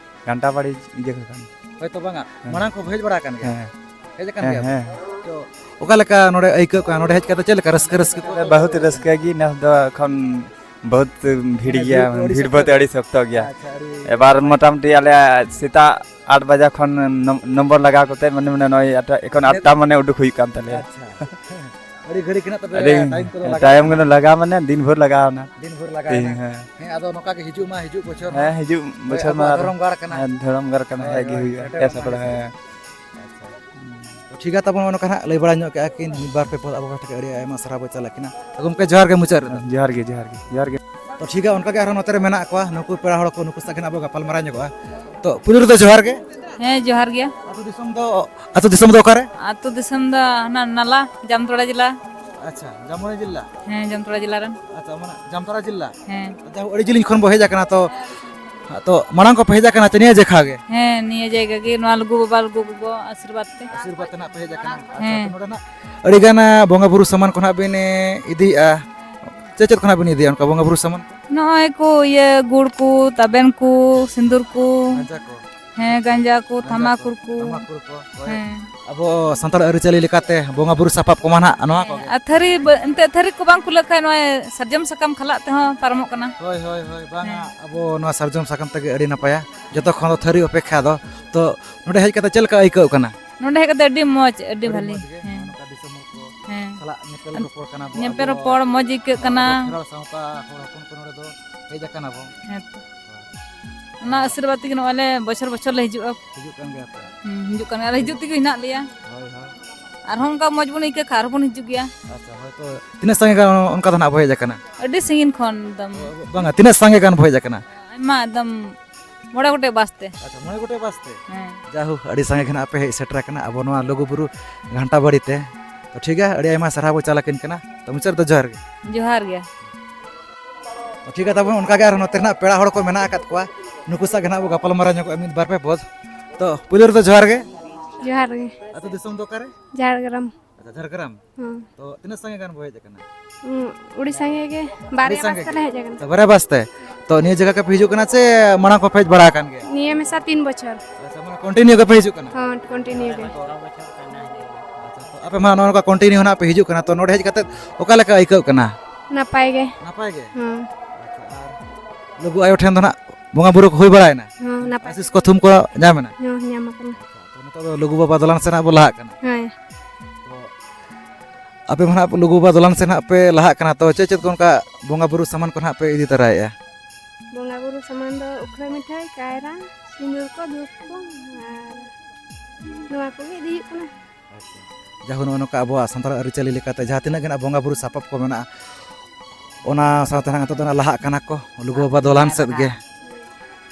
ᱜᱷᱟᱱᱴᱟ ᱵᱟᱲᱤ ᱤᱭᱟᱹ ᱠᱚ ᱠᱟᱱ᱾ ᱦᱳᱭ ᱛᱚ ᱵᱟᱝᱟ, ᱦᱮᱸ᱾ ᱢᱟᱲᱟᱝ ᱠᱚ ᱦᱮᱡ ᱵᱟᱲᱟ ᱟᱠᱟᱱ ᱜᱮᱭᱟ? ᱦᱮᱸ᱾ ᱦᱮᱡ ᱟᱠᱟᱱ ᱦᱮᱸ, ᱜᱮᱭᱟ ᱯᱮ? ᱦᱮᱸ᱾ ᱛᱚ ᱚᱠᱟ ᱞᱮᱠᱟ ᱱᱚᱰᱮ ᱟᱹᱭᱠᱟᱹᱜ ᱠᱟᱱᱟ? ᱱᱚᱰᱮ ᱦᱮᱡ ᱠᱟᱛᱮ ᱪᱮᱫ ᱞᱮᱠᱟ ᱨᱟᱹᱥᱠᱟᱹ, ᱨᱟᱹᱥᱠᱟᱹ ᱠᱚ? ᱵᱚᱦᱩᱛ ᱨᱟᱹᱥᱠᱟᱹ ᱜᱮ ᱱᱮᱥ ᱫᱚ ᱮᱠᱷᱚᱱ ᱵᱚᱦᱩᱛ ᱵᱷᱤᱲ ᱢᱟᱱᱮ ᱜᱮᱭᱟ, ᱵᱷᱤᱲ ᱟᱹᱰᱤ ᱵᱷᱤᱲ ᱥᱚᱠᱛᱚ ᱵᱚᱦᱩᱛ ᱜᱮᱭᱟ᱾ ᱟᱹᱰᱤ ᱥᱚᱠᱛᱚ ᱜᱮᱭᱟ᱾ ᱟᱪᱪᱷᱟ, ᱟᱹᱰᱤ ᱮᱵᱟᱨ ᱱᱟᱯᱟᱭ᱾ ᱢᱚᱴᱟᱢᱩᱴᱤ ᱟᱞᱮᱭᱟᱜ ᱥᱮᱛᱟᱜ ᱟᱴ ᱵᱟᱡᱟ ᱠᱷᱚᱱ ᱱᱚᱢ-, ᱱᱚᱢᱵᱚᱨ ᱞᱟᱜᱟᱣ ᱠᱟᱛᱮ ᱢᱟᱱᱮ, ᱢᱟᱱᱮ ᱱᱚᱜᱼᱚᱭ ᱟᱴ, ᱮᱠᱷᱚᱱ ᱱᱤᱛ ᱟᱴᱴᱟ ᱢᱟᱱᱮ ᱩᱰᱩᱠ ᱦᱩᱭᱩᱜ ᱠᱟᱱ ᱛᱟᱞᱮᱭᱟ᱾ ᱟᱪᱪᱷᱟ᱾ ᱟᱹᱰᱤ ᱜᱷᱟᱹᱲᱤᱡ ᱜᱮ ᱱᱟᱜ ᱛᱚᱵᱮ ᱟᱹᱰᱤ ᱴᱟᱭᱤᱢ ᱠᱚᱫᱚ ᱞᱟᱜᱟᱣ ᱴᱟᱭᱤᱢ ᱠᱟᱱᱟ᱾ ᱠᱚᱫᱚ ᱞᱟᱜᱟᱣ ᱢᱟᱱᱮ ᱫᱤᱱ ᱵᱷᱳᱨ ᱞᱟᱜᱟᱣ ᱮᱱᱟ᱾ ᱫᱤᱱ ᱵᱷᱳᱨ ᱞᱟᱜᱟᱣ ᱛᱮᱦᱮᱧ, ᱮᱱᱟ᱾ ᱦᱮᱸ᱾ ᱦᱮᱸ, ᱟᱫᱚ ᱱᱚᱝᱠᱟ ᱜᱮ ᱦᱤᱡᱩᱜ ᱢᱟ, ᱦᱤᱡᱩᱜ ᱵᱚᱪᱷᱚᱨ ᱢᱟ᱾ ᱦᱮᱸ, ᱦᱤᱡᱩᱜ ᱵᱚᱪᱷᱚᱨ ᱦᱳᱭ, ᱢᱟ ᱟᱵᱚᱣᱟᱜ ᱫᱷᱚᱨᱚᱢ ᱜᱟᱲ ᱠᱟᱱᱟ᱾ ᱦᱮᱸ, ᱫᱷᱚᱨᱚᱢ ᱜᱟᱲ ᱠᱟᱱᱟ, ᱦᱳᱭ, ᱦᱮᱡ ᱜᱮ ᱦᱳᱭ, ᱦᱩᱭᱩᱜᱼᱟ᱾ ᱥᱮᱴᱮᱨᱚᱜ ᱮ ᱢᱟ ᱥᱟᱯᱲᱟᱣ, ᱱᱟᱜ᱾ ᱦᱮᱸ᱾ ᱟᱪᱪᱷᱟ᱾ ᱛᱚ ᱴᱷᱤᱠ ᱜᱮᱭᱟ, ᱛᱟᱵᱚᱱ ᱱᱚᱜᱼᱚ ᱱᱚᱝᱠᱟ ᱦᱟᱸᱜ ᱞᱟᱹᱭ ᱵᱟᱲᱟ ᱧᱚᱜ ᱠᱮᱜᱼᱟ ᱠᱤᱱ ᱢᱤᱫ ᱵᱟᱨ ᱯᱮ ᱯᱚᱫ, ᱟᱵᱚ ᱯᱟᱦᱴᱟ ᱠᱷᱚᱱ ᱟᱹᱰᱤ ᱟᱭᱢᱟ ᱥᱟᱨᱦᱟᱣ ᱵᱚ ᱪᱟᱞ ᱟᱹᱠᱤᱱᱟ᱾ ᱛᱚ ᱜᱚᱢᱠᱮ, ᱡᱚᱦᱟᱨ ᱜᱮ ᱢᱩᱪᱟᱹᱫ ᱨᱮᱫᱚ᱾ ᱡᱚᱦᱟᱨ ᱜᱮ, ᱡᱚᱦᱟᱨ ᱜᱮ, ᱡᱚᱦᱟᱨ ᱜᱮ᱾ ᱛᱚ ᱴᱷᱤᱠ ᱜᱮᱭᱟ, ᱚᱱᱠᱟ ᱜᱮ ᱟᱨᱦᱚᱸ ᱱᱚᱛᱮ ᱨᱮ ᱢᱮᱱᱟᱜ ᱠᱚᱣᱟ ᱱᱩᱠᱩ ᱯᱮᱲᱟ ᱦᱚᱲ ᱠᱚ, ᱱᱩᱠᱩ ᱥᱟᱶ ᱜᱮ ᱱᱟᱜ ᱵᱚ ᱜᱟᱯᱟᱞ ᱢᱟᱨᱟᱣ ᱧᱚᱜᱚᱜᱼᱟ᱾ ᱛᱚ ᱯᱩᱭᱞᱩ ᱨᱮᱫᱚ ᱡᱚᱦᱟᱨ ᱜᱮ᱾ ᱦᱮᱸ, ᱡᱚᱦᱟᱨ ᱜᱮ᱾ ᱟᱹᱛᱩ ᱫᱤᱥᱚᱢ ᱫᱚ, ᱟᱹᱛᱩ ᱫᱤᱥᱚᱢ ᱫᱚ ᱚᱠᱟᱨᱮ? ᱟᱹᱛᱩ ᱫᱤᱥᱚᱢ ᱫᱚ ᱦᱟᱱᱟ ᱱᱟᱞᱟ, ᱡᱟᱢᱛᱚᱲᱟ ᱡᱮᱞᱟ᱾ ᱟᱪᱪᱷᱟ, ᱡᱟᱢᱛᱚᱲᱟ ᱡᱮᱞᱟ᱾ ᱦᱮᱸ, ᱡᱟᱢᱛᱚᱲᱟ ᱡᱮᱞᱟ ᱨᱮᱱ᱾ ᱟᱪᱪᱷᱟ, ᱢᱟᱱᱮ ᱡᱟᱢᱛᱟᱲᱟ ᱡᱮᱞᱟ᱾ ᱦᱮᱸ᱾ ᱡᱟᱦᱳ, ᱟᱹᱰᱤ ᱡᱤᱞᱤᱧ ᱠᱷᱚᱱ ᱵᱚ ᱦᱮᱡ ᱟᱠᱟᱱᱟ, ᱛᱚ, ᱛᱚ ᱢᱟᱲᱟᱝ ᱠᱚᱯᱮ ᱦᱮᱡ ᱟᱠᱟᱱᱟ ᱪᱮ ᱱᱤᱭᱟᱹ ᱡᱮᱠᱷᱟ ᱜᱮ? ᱦᱮᱸ, ᱱᱤᱭᱟᱹ ᱡᱟᱭᱜᱟ ᱜᱮ, ᱱᱚᱣᱟ ᱞᱩᱜᱩ ᱵᱟᱵᱟ, ᱞᱩᱜᱩ ᱜᱚᱜᱚ ᱟᱥᱤᱨᱵᱟᱫᱽ ᱛᱮ᱾ ᱟᱥᱤᱨᱵᱟᱫᱽ ᱛᱮ ᱱᱟᱜ ᱯᱮ ᱦᱮᱡ ᱟᱠᱟᱱᱟ᱾ ᱟᱪᱪᱷᱟ, ᱦᱮᱸ᱾ ᱛᱚ ᱱᱚᱰᱮ ᱱᱟᱜ ᱟᱹᱰᱤ ᱜᱟᱱ, ᱟ, ᱵᱚᱸᱜᱟ ᱵᱩᱨᱩ ᱥᱟᱢᱟᱱ ᱠᱚ ᱱᱟᱜ ᱵᱤᱱ, ᱮ, ᱤᱫᱤᱭᱮᱜᱼᱟ᱾ ᱪᱮᱫ ᱪᱮᱫ ᱠᱚ ᱱᱟᱜ ᱵᱤᱱ ᱤᱫᱤᱭᱟ ᱚᱱᱠᱟ ᱵᱚᱸᱜᱟ ᱵᱩᱨᱩ ᱥᱟᱢᱟᱱ? ᱱᱚᱜᱼᱚᱭ ᱠᱚ ᱤᱭᱟᱹ ᱜᱩᱲ ᱠᱚ, ᱛᱟᱵᱮᱱ ᱠᱚ, ᱥᱤᱸᱫᱩᱨ ᱠᱚ᱾ ᱜᱟᱸᱡᱟ ᱠᱚ᱾ ᱦᱮᱸ, ᱜᱟᱸᱡᱟ ᱠᱚ, ᱜᱟᱸᱡᱟ ᱛᱷᱟᱢᱟᱠᱩᱨ ᱠᱚ, ᱠᱚ᱾ ᱛᱟᱢᱟᱠᱩᱨ ᱠᱚ, ᱦᱳᱭ᱾ ᱦᱮᱸ᱾ ᱟᱵᱚ ᱥᱟᱱᱛᱟᱲ ᱟᱹᱨᱤᱪᱟᱹᱞᱤ ᱞᱮᱠᱟᱛᱮ ᱵᱚᱸᱜᱟ ᱵᱩᱨᱩ ᱥᱟᱯᱟᱵ ᱠᱚᱢᱟ ᱱᱟᱜ ᱱᱚᱣᱟ ᱦᱮᱸ, ᱠᱚᱜᱮ᱾ ᱟᱨ ᱛᱷᱟᱹᱨᱤ ᱵᱟᱹ-, ᱮᱱᱛᱮᱫ ᱛᱷᱟᱹᱨᱤ ᱠᱚ ᱵᱟᱝ ᱠᱩᱞᱟᱹᱜ ᱠᱷᱟᱡ ᱱᱚᱜᱼᱚᱭ ᱥᱟᱨᱡᱚᱢ ᱥᱟᱠᱟᱢ ᱠᱷᱟᱞᱟᱜ ᱛᱮᱦᱚᱸ ᱯᱟᱨᱚᱢᱚᱜ ᱠᱟᱱᱟ᱾ ᱦᱳᱭ, ᱦᱳᱭ, ᱦᱳᱭ, ᱵᱟᱝᱟ, ᱦᱮᱸ᱾ ᱟᱵᱚ ᱱᱚᱣᱟ ᱥᱟᱨᱡᱚᱢ ᱥᱟᱠᱟᱢ ᱛᱮᱜᱮ ᱟᱹᱰᱤ ᱱᱟᱯᱟᱭᱟ, ᱡᱚᱛᱚ ᱠᱷᱚᱱ ᱫᱚ ᱛᱷᱟᱹᱨᱤ ᱚᱯᱮᱠᱠᱷᱟ ᱫᱚ᱾ ᱛᱚ ᱱᱚᱰᱮ ᱦᱮᱡ ᱠᱟᱛᱮ ᱪᱮᱫ ᱞᱮᱠᱟ ᱟᱹᱭᱠᱟᱹᱜ ᱠᱟᱱᱟ? ᱱᱚᱰᱮ ᱦᱮᱡ ᱠᱟᱛᱮ ᱟᱹᱰᱤ ᱢᱚᱡᱽ, ᱟᱹᱰᱤ ᱟᱹᱰᱤ ᱵᱷᱟᱹᱞᱤ᱾ ᱢᱚᱡᱽ ᱜᱮ, ᱦᱮᱸ᱾ ᱱᱚᱝᱠᱟ ᱫᱤᱥᱚᱢ ᱦᱚᱲ ᱠᱚ ᱦᱮᱸ᱾ ᱥᱟᱞᱟᱜ ᱧᱮᱯᱮᱞ ᱨᱚᱯᱚᱲ ᱠᱟᱱᱟ ᱵᱚ, ᱧᱮᱯᱮᱞ ᱟᱵᱚ, ᱨᱚᱯᱚᱲ ᱢᱚᱡᱽ ᱟᱹᱭᱠᱟᱹᱜ ᱠᱟᱱᱟ᱾ ᱟᱵᱚ ᱠᱷᱮᱨᱣᱟᱲ ᱥᱟᱶᱛᱟ ᱦᱚᱲ ᱦᱚᱯᱚᱱ ᱠᱚ ᱱᱚᱰᱮ ᱫᱚ ᱦᱮᱡ ᱟᱠᱟᱱᱟ ᱵᱚᱱ᱾ ᱦᱮᱸ ᱛᱚ᱾ ᱚᱱᱟ ᱟᱥᱤᱨᱵᱟᱫᱽ ᱛᱮᱜᱮ ᱱᱚᱜᱼᱚᱭ ᱞᱮ ᱵᱚᱪᱷᱚᱨ ᱵᱚᱪᱷᱚᱨ ᱞᱮ ᱦᱤᱡᱩᱜᱼᱟ᱾ ᱦᱤᱡᱩᱜ ᱠᱟᱱ ᱜᱮᱭᱟ ᱯᱮ? ᱦᱩᱸ, ᱦᱤᱡᱩᱜ ᱠᱟᱱ ᱜᱮᱭᱟ᱾ ᱟᱨ ᱦᱤᱡᱩᱜ ᱛᱮᱜᱮ ᱦᱮᱱᱟᱜ ᱞᱮᱭᱟ᱾ ᱦᱳᱭ, ᱦᱳᱭ᱾ ᱟᱨᱦᱚᱸ ᱚᱱᱠᱟ ᱢᱚᱡᱽ ᱵᱚᱱ ᱟᱹᱭᱠᱟᱹᱣ ᱠᱷᱟᱱ ᱟᱨᱦᱚᱸ ᱵᱚᱱ ᱦᱤᱡᱩᱜ ᱜᱮᱭᱟ᱾ ᱟᱪᱪᱷᱟ, ᱦᱳᱭ ᱛᱚ᱾ ᱛᱤᱱᱟᱹᱜ ᱥᱟᱸᱜᱮ ᱜᱟᱱ ᱚᱱᱠᱟ ᱫᱚ ᱱᱟᱜ ᱵᱚ ᱦᱮᱡ ᱟᱠᱟᱱᱟ? ᱟᱹᱰᱤ ᱥᱟᱺᱜᱤᱧ ᱠᱷᱚᱱ ᱮᱠᱫᱚᱢ᱾ ᱵᱟᱝᱟ, ᱛᱤᱱᱟᱹᱜ ᱥᱟᱸᱜᱮ ᱜᱟᱱ ᱵᱚ ᱦᱮᱡ ᱟᱠᱟᱱᱟ? ᱟᱭᱢᱟ ᱮᱠᱫᱚᱢ, ᱢᱚᱬᱮ ᱜᱚᱴᱮᱡ ᱵᱟᱥ ᱛᱮ᱾ ᱟᱪᱪᱷᱟ, ᱢᱚᱬᱮ ᱜᱚᱴᱮᱡ ᱵᱟᱥ ᱛᱮ? ᱦᱮᱸ᱾ ᱡᱟᱭᱦᱳᱠ, ᱟᱹᱰᱤ ᱥᱟᱸᱜᱮ ᱜᱮ ᱱᱟᱜ ᱯᱮ ᱦᱮᱡ ᱥᱮᱴᱮᱨ ᱟᱠᱟᱱᱟ ᱟᱵᱚ ᱱᱚᱣᱟ ᱞᱩᱜᱩᱵᱩᱨᱩ ᱜᱷᱟᱱᱴᱟ ᱵᱟᱲᱤ ᱛᱮ᱾ ᱛᱚ ᱴᱷᱤᱠ ᱜᱮᱭᱟ, ᱟᱹᱰᱤ ᱟᱭᱢᱟ ᱥᱟᱨᱦᱟᱣ ᱵᱚ ᱪᱟᱞ ᱟᱹᱠᱤᱱ ᱠᱟᱱᱟ᱾ ᱛᱚ ᱢᱩᱪᱟᱹᱫ ᱨᱮᱫᱚ ᱡᱚᱦᱟᱨ ᱜᱮ᱾ ᱡᱚᱦᱟᱨ ᱜᱮ᱾ ᱛᱚ ᱴᱷᱤᱠ ᱜᱮᱭᱟ, ᱛᱟᱵᱚᱱ ᱚᱱᱠᱟ ᱜᱮ ᱟᱨ ᱱᱚᱛᱮ ᱨᱮᱱᱟᱜ ᱯᱮᱲᱟ ᱦᱚᱲ ᱠᱚ ᱢᱮᱱᱟᱜ ᱟᱠᱟᱫ ᱠᱚᱣᱟ, ᱱᱩᱠᱩ ᱥᱟᱶ ᱜᱮ ᱱᱟᱜ ᱵᱚ ᱜᱟᱯᱟᱞ ᱢᱟᱨᱟᱣ ᱧᱚᱜᱚᱜᱼᱟ ᱢᱤᱫ ᱵᱟᱨ ᱯᱮ ᱯᱚᱫ᱾ ᱛᱚ ᱯᱩᱭᱞᱩ ᱨᱮᱫᱚ ᱡᱚᱦᱟᱨ ᱜᱮ᱾ ᱡᱚᱦᱟᱨ ᱜᱮ᱾ ᱟᱹᱛᱩ ᱫᱤᱥᱚᱢ ᱫᱚ ᱚᱠᱟᱨᱮ? ᱡᱷᱟᱲᱜᱨᱟᱢ᱾ ᱟᱪᱪᱷᱟ, ᱡᱷᱟᱲᱜᱨᱟᱢ᱾ ᱦᱮᱸ᱾ ᱛᱚ ᱛᱤᱱᱟᱹᱜ ᱥᱟᱸᱜᱮ ᱜᱟᱱ ᱵᱚ ᱦᱮᱡ ᱟᱠᱟᱱᱟ? ᱦᱩᱸ, ᱟᱹᱰᱤ ᱥᱟᱸᱜᱮ ᱜᱮ᱾ ᱵᱟᱨᱭᱟ ᱟᱹᱰᱤ ᱥᱟᱸᱜᱮ ᱵᱟᱥ ᱛᱮᱞᱮ ᱜᱮ᱾ ᱦᱮᱡ ᱟᱠᱟᱱᱟ᱾ ᱟᱪᱪᱷᱟ, ᱵᱟᱨᱭᱟ ᱵᱟᱥ ᱛᱮ᱾ ᱛᱚ ᱱᱤᱭᱟᱹ ᱡᱟᱭᱜᱟ ᱠᱚ ᱯᱮ ᱦᱤᱡᱩᱜ ᱠᱟᱱᱟ ᱥᱮ ᱢᱟᱲᱟᱝ ᱠᱚ ᱯᱮ ᱦᱮᱡ ᱵᱟᱲᱟ ᱟᱠᱟᱱ ᱜᱮᱭᱟ? ᱱᱤᱭᱟᱹ ᱢᱮᱥᱟ ᱛᱤᱱ ᱵᱚᱪᱷᱚᱨ᱾ ᱟᱪᱪᱷᱟ, ᱢᱟᱱᱮ continue ᱜᱮᱯᱮ ᱦᱤᱡᱩᱜ ᱠᱟᱱᱟ? ᱦᱚᱸ, continue ᱜᱮ᱾ ᱟᱪᱪᱷᱟ, ᱛᱚ ᱟᱯᱮ ᱢᱟ ᱱᱚᱜᱼᱚ ᱱᱚᱝᱠᱟ continue ᱱᱟᱜ ᱯᱮ ᱦᱤᱡᱩᱜ ᱠᱟᱱᱟ, ᱛᱚ ᱱᱚᱰᱮ ᱦᱮᱡ ᱠᱟᱛᱮ ᱚᱠᱟ ᱞᱮᱠᱟ ᱟᱹᱭᱠᱟᱹᱜ ᱠᱟᱱᱟ? ᱱᱟᱯᱟᱭ ᱜᱮ᱾ ᱱᱟᱯᱟᱭ ᱜᱮ? ᱦᱚᱸ᱾ ᱟᱪᱪᱷᱟ, ᱟᱨ ᱞᱩᱜᱩ ᱟᱭᱳ ᱴᱷᱮᱱ ᱫᱚ ᱱᱟᱜ ᱵᱚᱸᱜᱟ ᱵᱩᱨᱩ ᱠᱚ ᱦᱩᱭ ᱵᱟᱲᱟᱭᱮᱱᱟ? ᱦᱚᱸ, ᱱᱟᱯᱟᱭ᱾ ᱟᱥᱤᱥ ᱠᱚ ᱛᱷᱩᱢ ᱠᱚ ᱧᱟᱢ ᱮᱱᱟ? ᱦᱚᱸ, ᱧᱟᱢ ᱟᱠᱟᱱᱟ᱾ ᱛᱚ ᱱᱤᱛᱚᱜ ᱫᱚ ᱞᱩᱜᱩ ᱵᱟᱵᱟ ᱫᱚᱞᱟᱱ ᱥᱮᱱ ᱦᱟᱸᱜ ᱵᱚ ᱞᱟᱦᱟᱜ ᱠᱟᱱᱟ᱾ ᱦᱳᱭ᱾ ᱛᱚ ᱟᱯᱮ ᱢᱟ ᱱᱟᱜ ᱞᱩᱜᱩ ᱵᱟᱵᱟ ᱫᱚᱞᱟᱱ ᱥᱮᱱ ᱦᱟᱸᱜ ᱯᱮ ᱞᱟᱦᱟᱜ ᱠᱟᱱᱟ, ᱛᱚ ᱪᱮᱫ ᱪᱮᱫ ᱠᱚ ᱚᱱᱠᱟ ᱵᱚᱸᱜᱟ ᱵᱩᱨᱩ ᱥᱟᱢᱟᱱ ᱠᱚ ᱱᱟᱜ ᱯᱮ ᱤᱫᱤ ᱛᱚᱨᱟᱭᱮᱫᱼᱟ? ᱵᱚᱸᱜᱟ ᱵᱩᱨᱩ ᱥᱟᱢᱟᱱ ᱫᱚ ᱩᱠᱷᱲᱟᱹ ᱢᱤᱴᱷᱟᱹᱭ, ᱠᱟᱭᱨᱟ, ᱥᱤᱸᱫᱩᱨ ᱠᱚ, ᱫᱷᱩᱯ ᱠᱚ, ᱟᱨ ᱱᱚᱣᱟ ᱠᱚᱜᱮ ᱤᱫᱤ ᱦᱩᱭᱩᱜ ᱠᱟᱱᱟ᱾ ᱟᱪᱪᱷᱟ᱾ ᱡᱟᱭᱦᱳᱠ, ᱱᱚᱜᱼᱚ ᱱᱚᱝᱠᱟ ᱟᱵᱚᱣᱟᱜ ᱥᱟᱱᱛᱟᱲ ᱟᱹᱨᱤᱪᱟᱹᱞᱤ ᱞᱮᱠᱟᱛᱮ ᱡᱟᱦᱟᱸ ᱛᱤᱱᱟᱹᱜ ᱜᱮ ᱱᱟᱜ ᱵᱚᱸᱜᱟ ᱵᱩᱨᱩ ᱥᱟᱯᱟᱵ ᱠᱚ ᱢᱮᱱᱟᱜᱼᱟ, ᱚᱱᱟ ᱥᱟᱶᱛᱮ ᱱᱟᱜ ᱱᱤᱛᱚᱜ ᱫᱚ ᱱᱟᱜ ᱞᱟᱦᱟᱜ ᱠᱟᱱᱟ ᱠᱚ ᱞᱩᱜᱩ ᱵᱟᱵᱟ ᱫᱚᱞᱟᱱ ᱥᱮᱫ ᱜᱮ᱾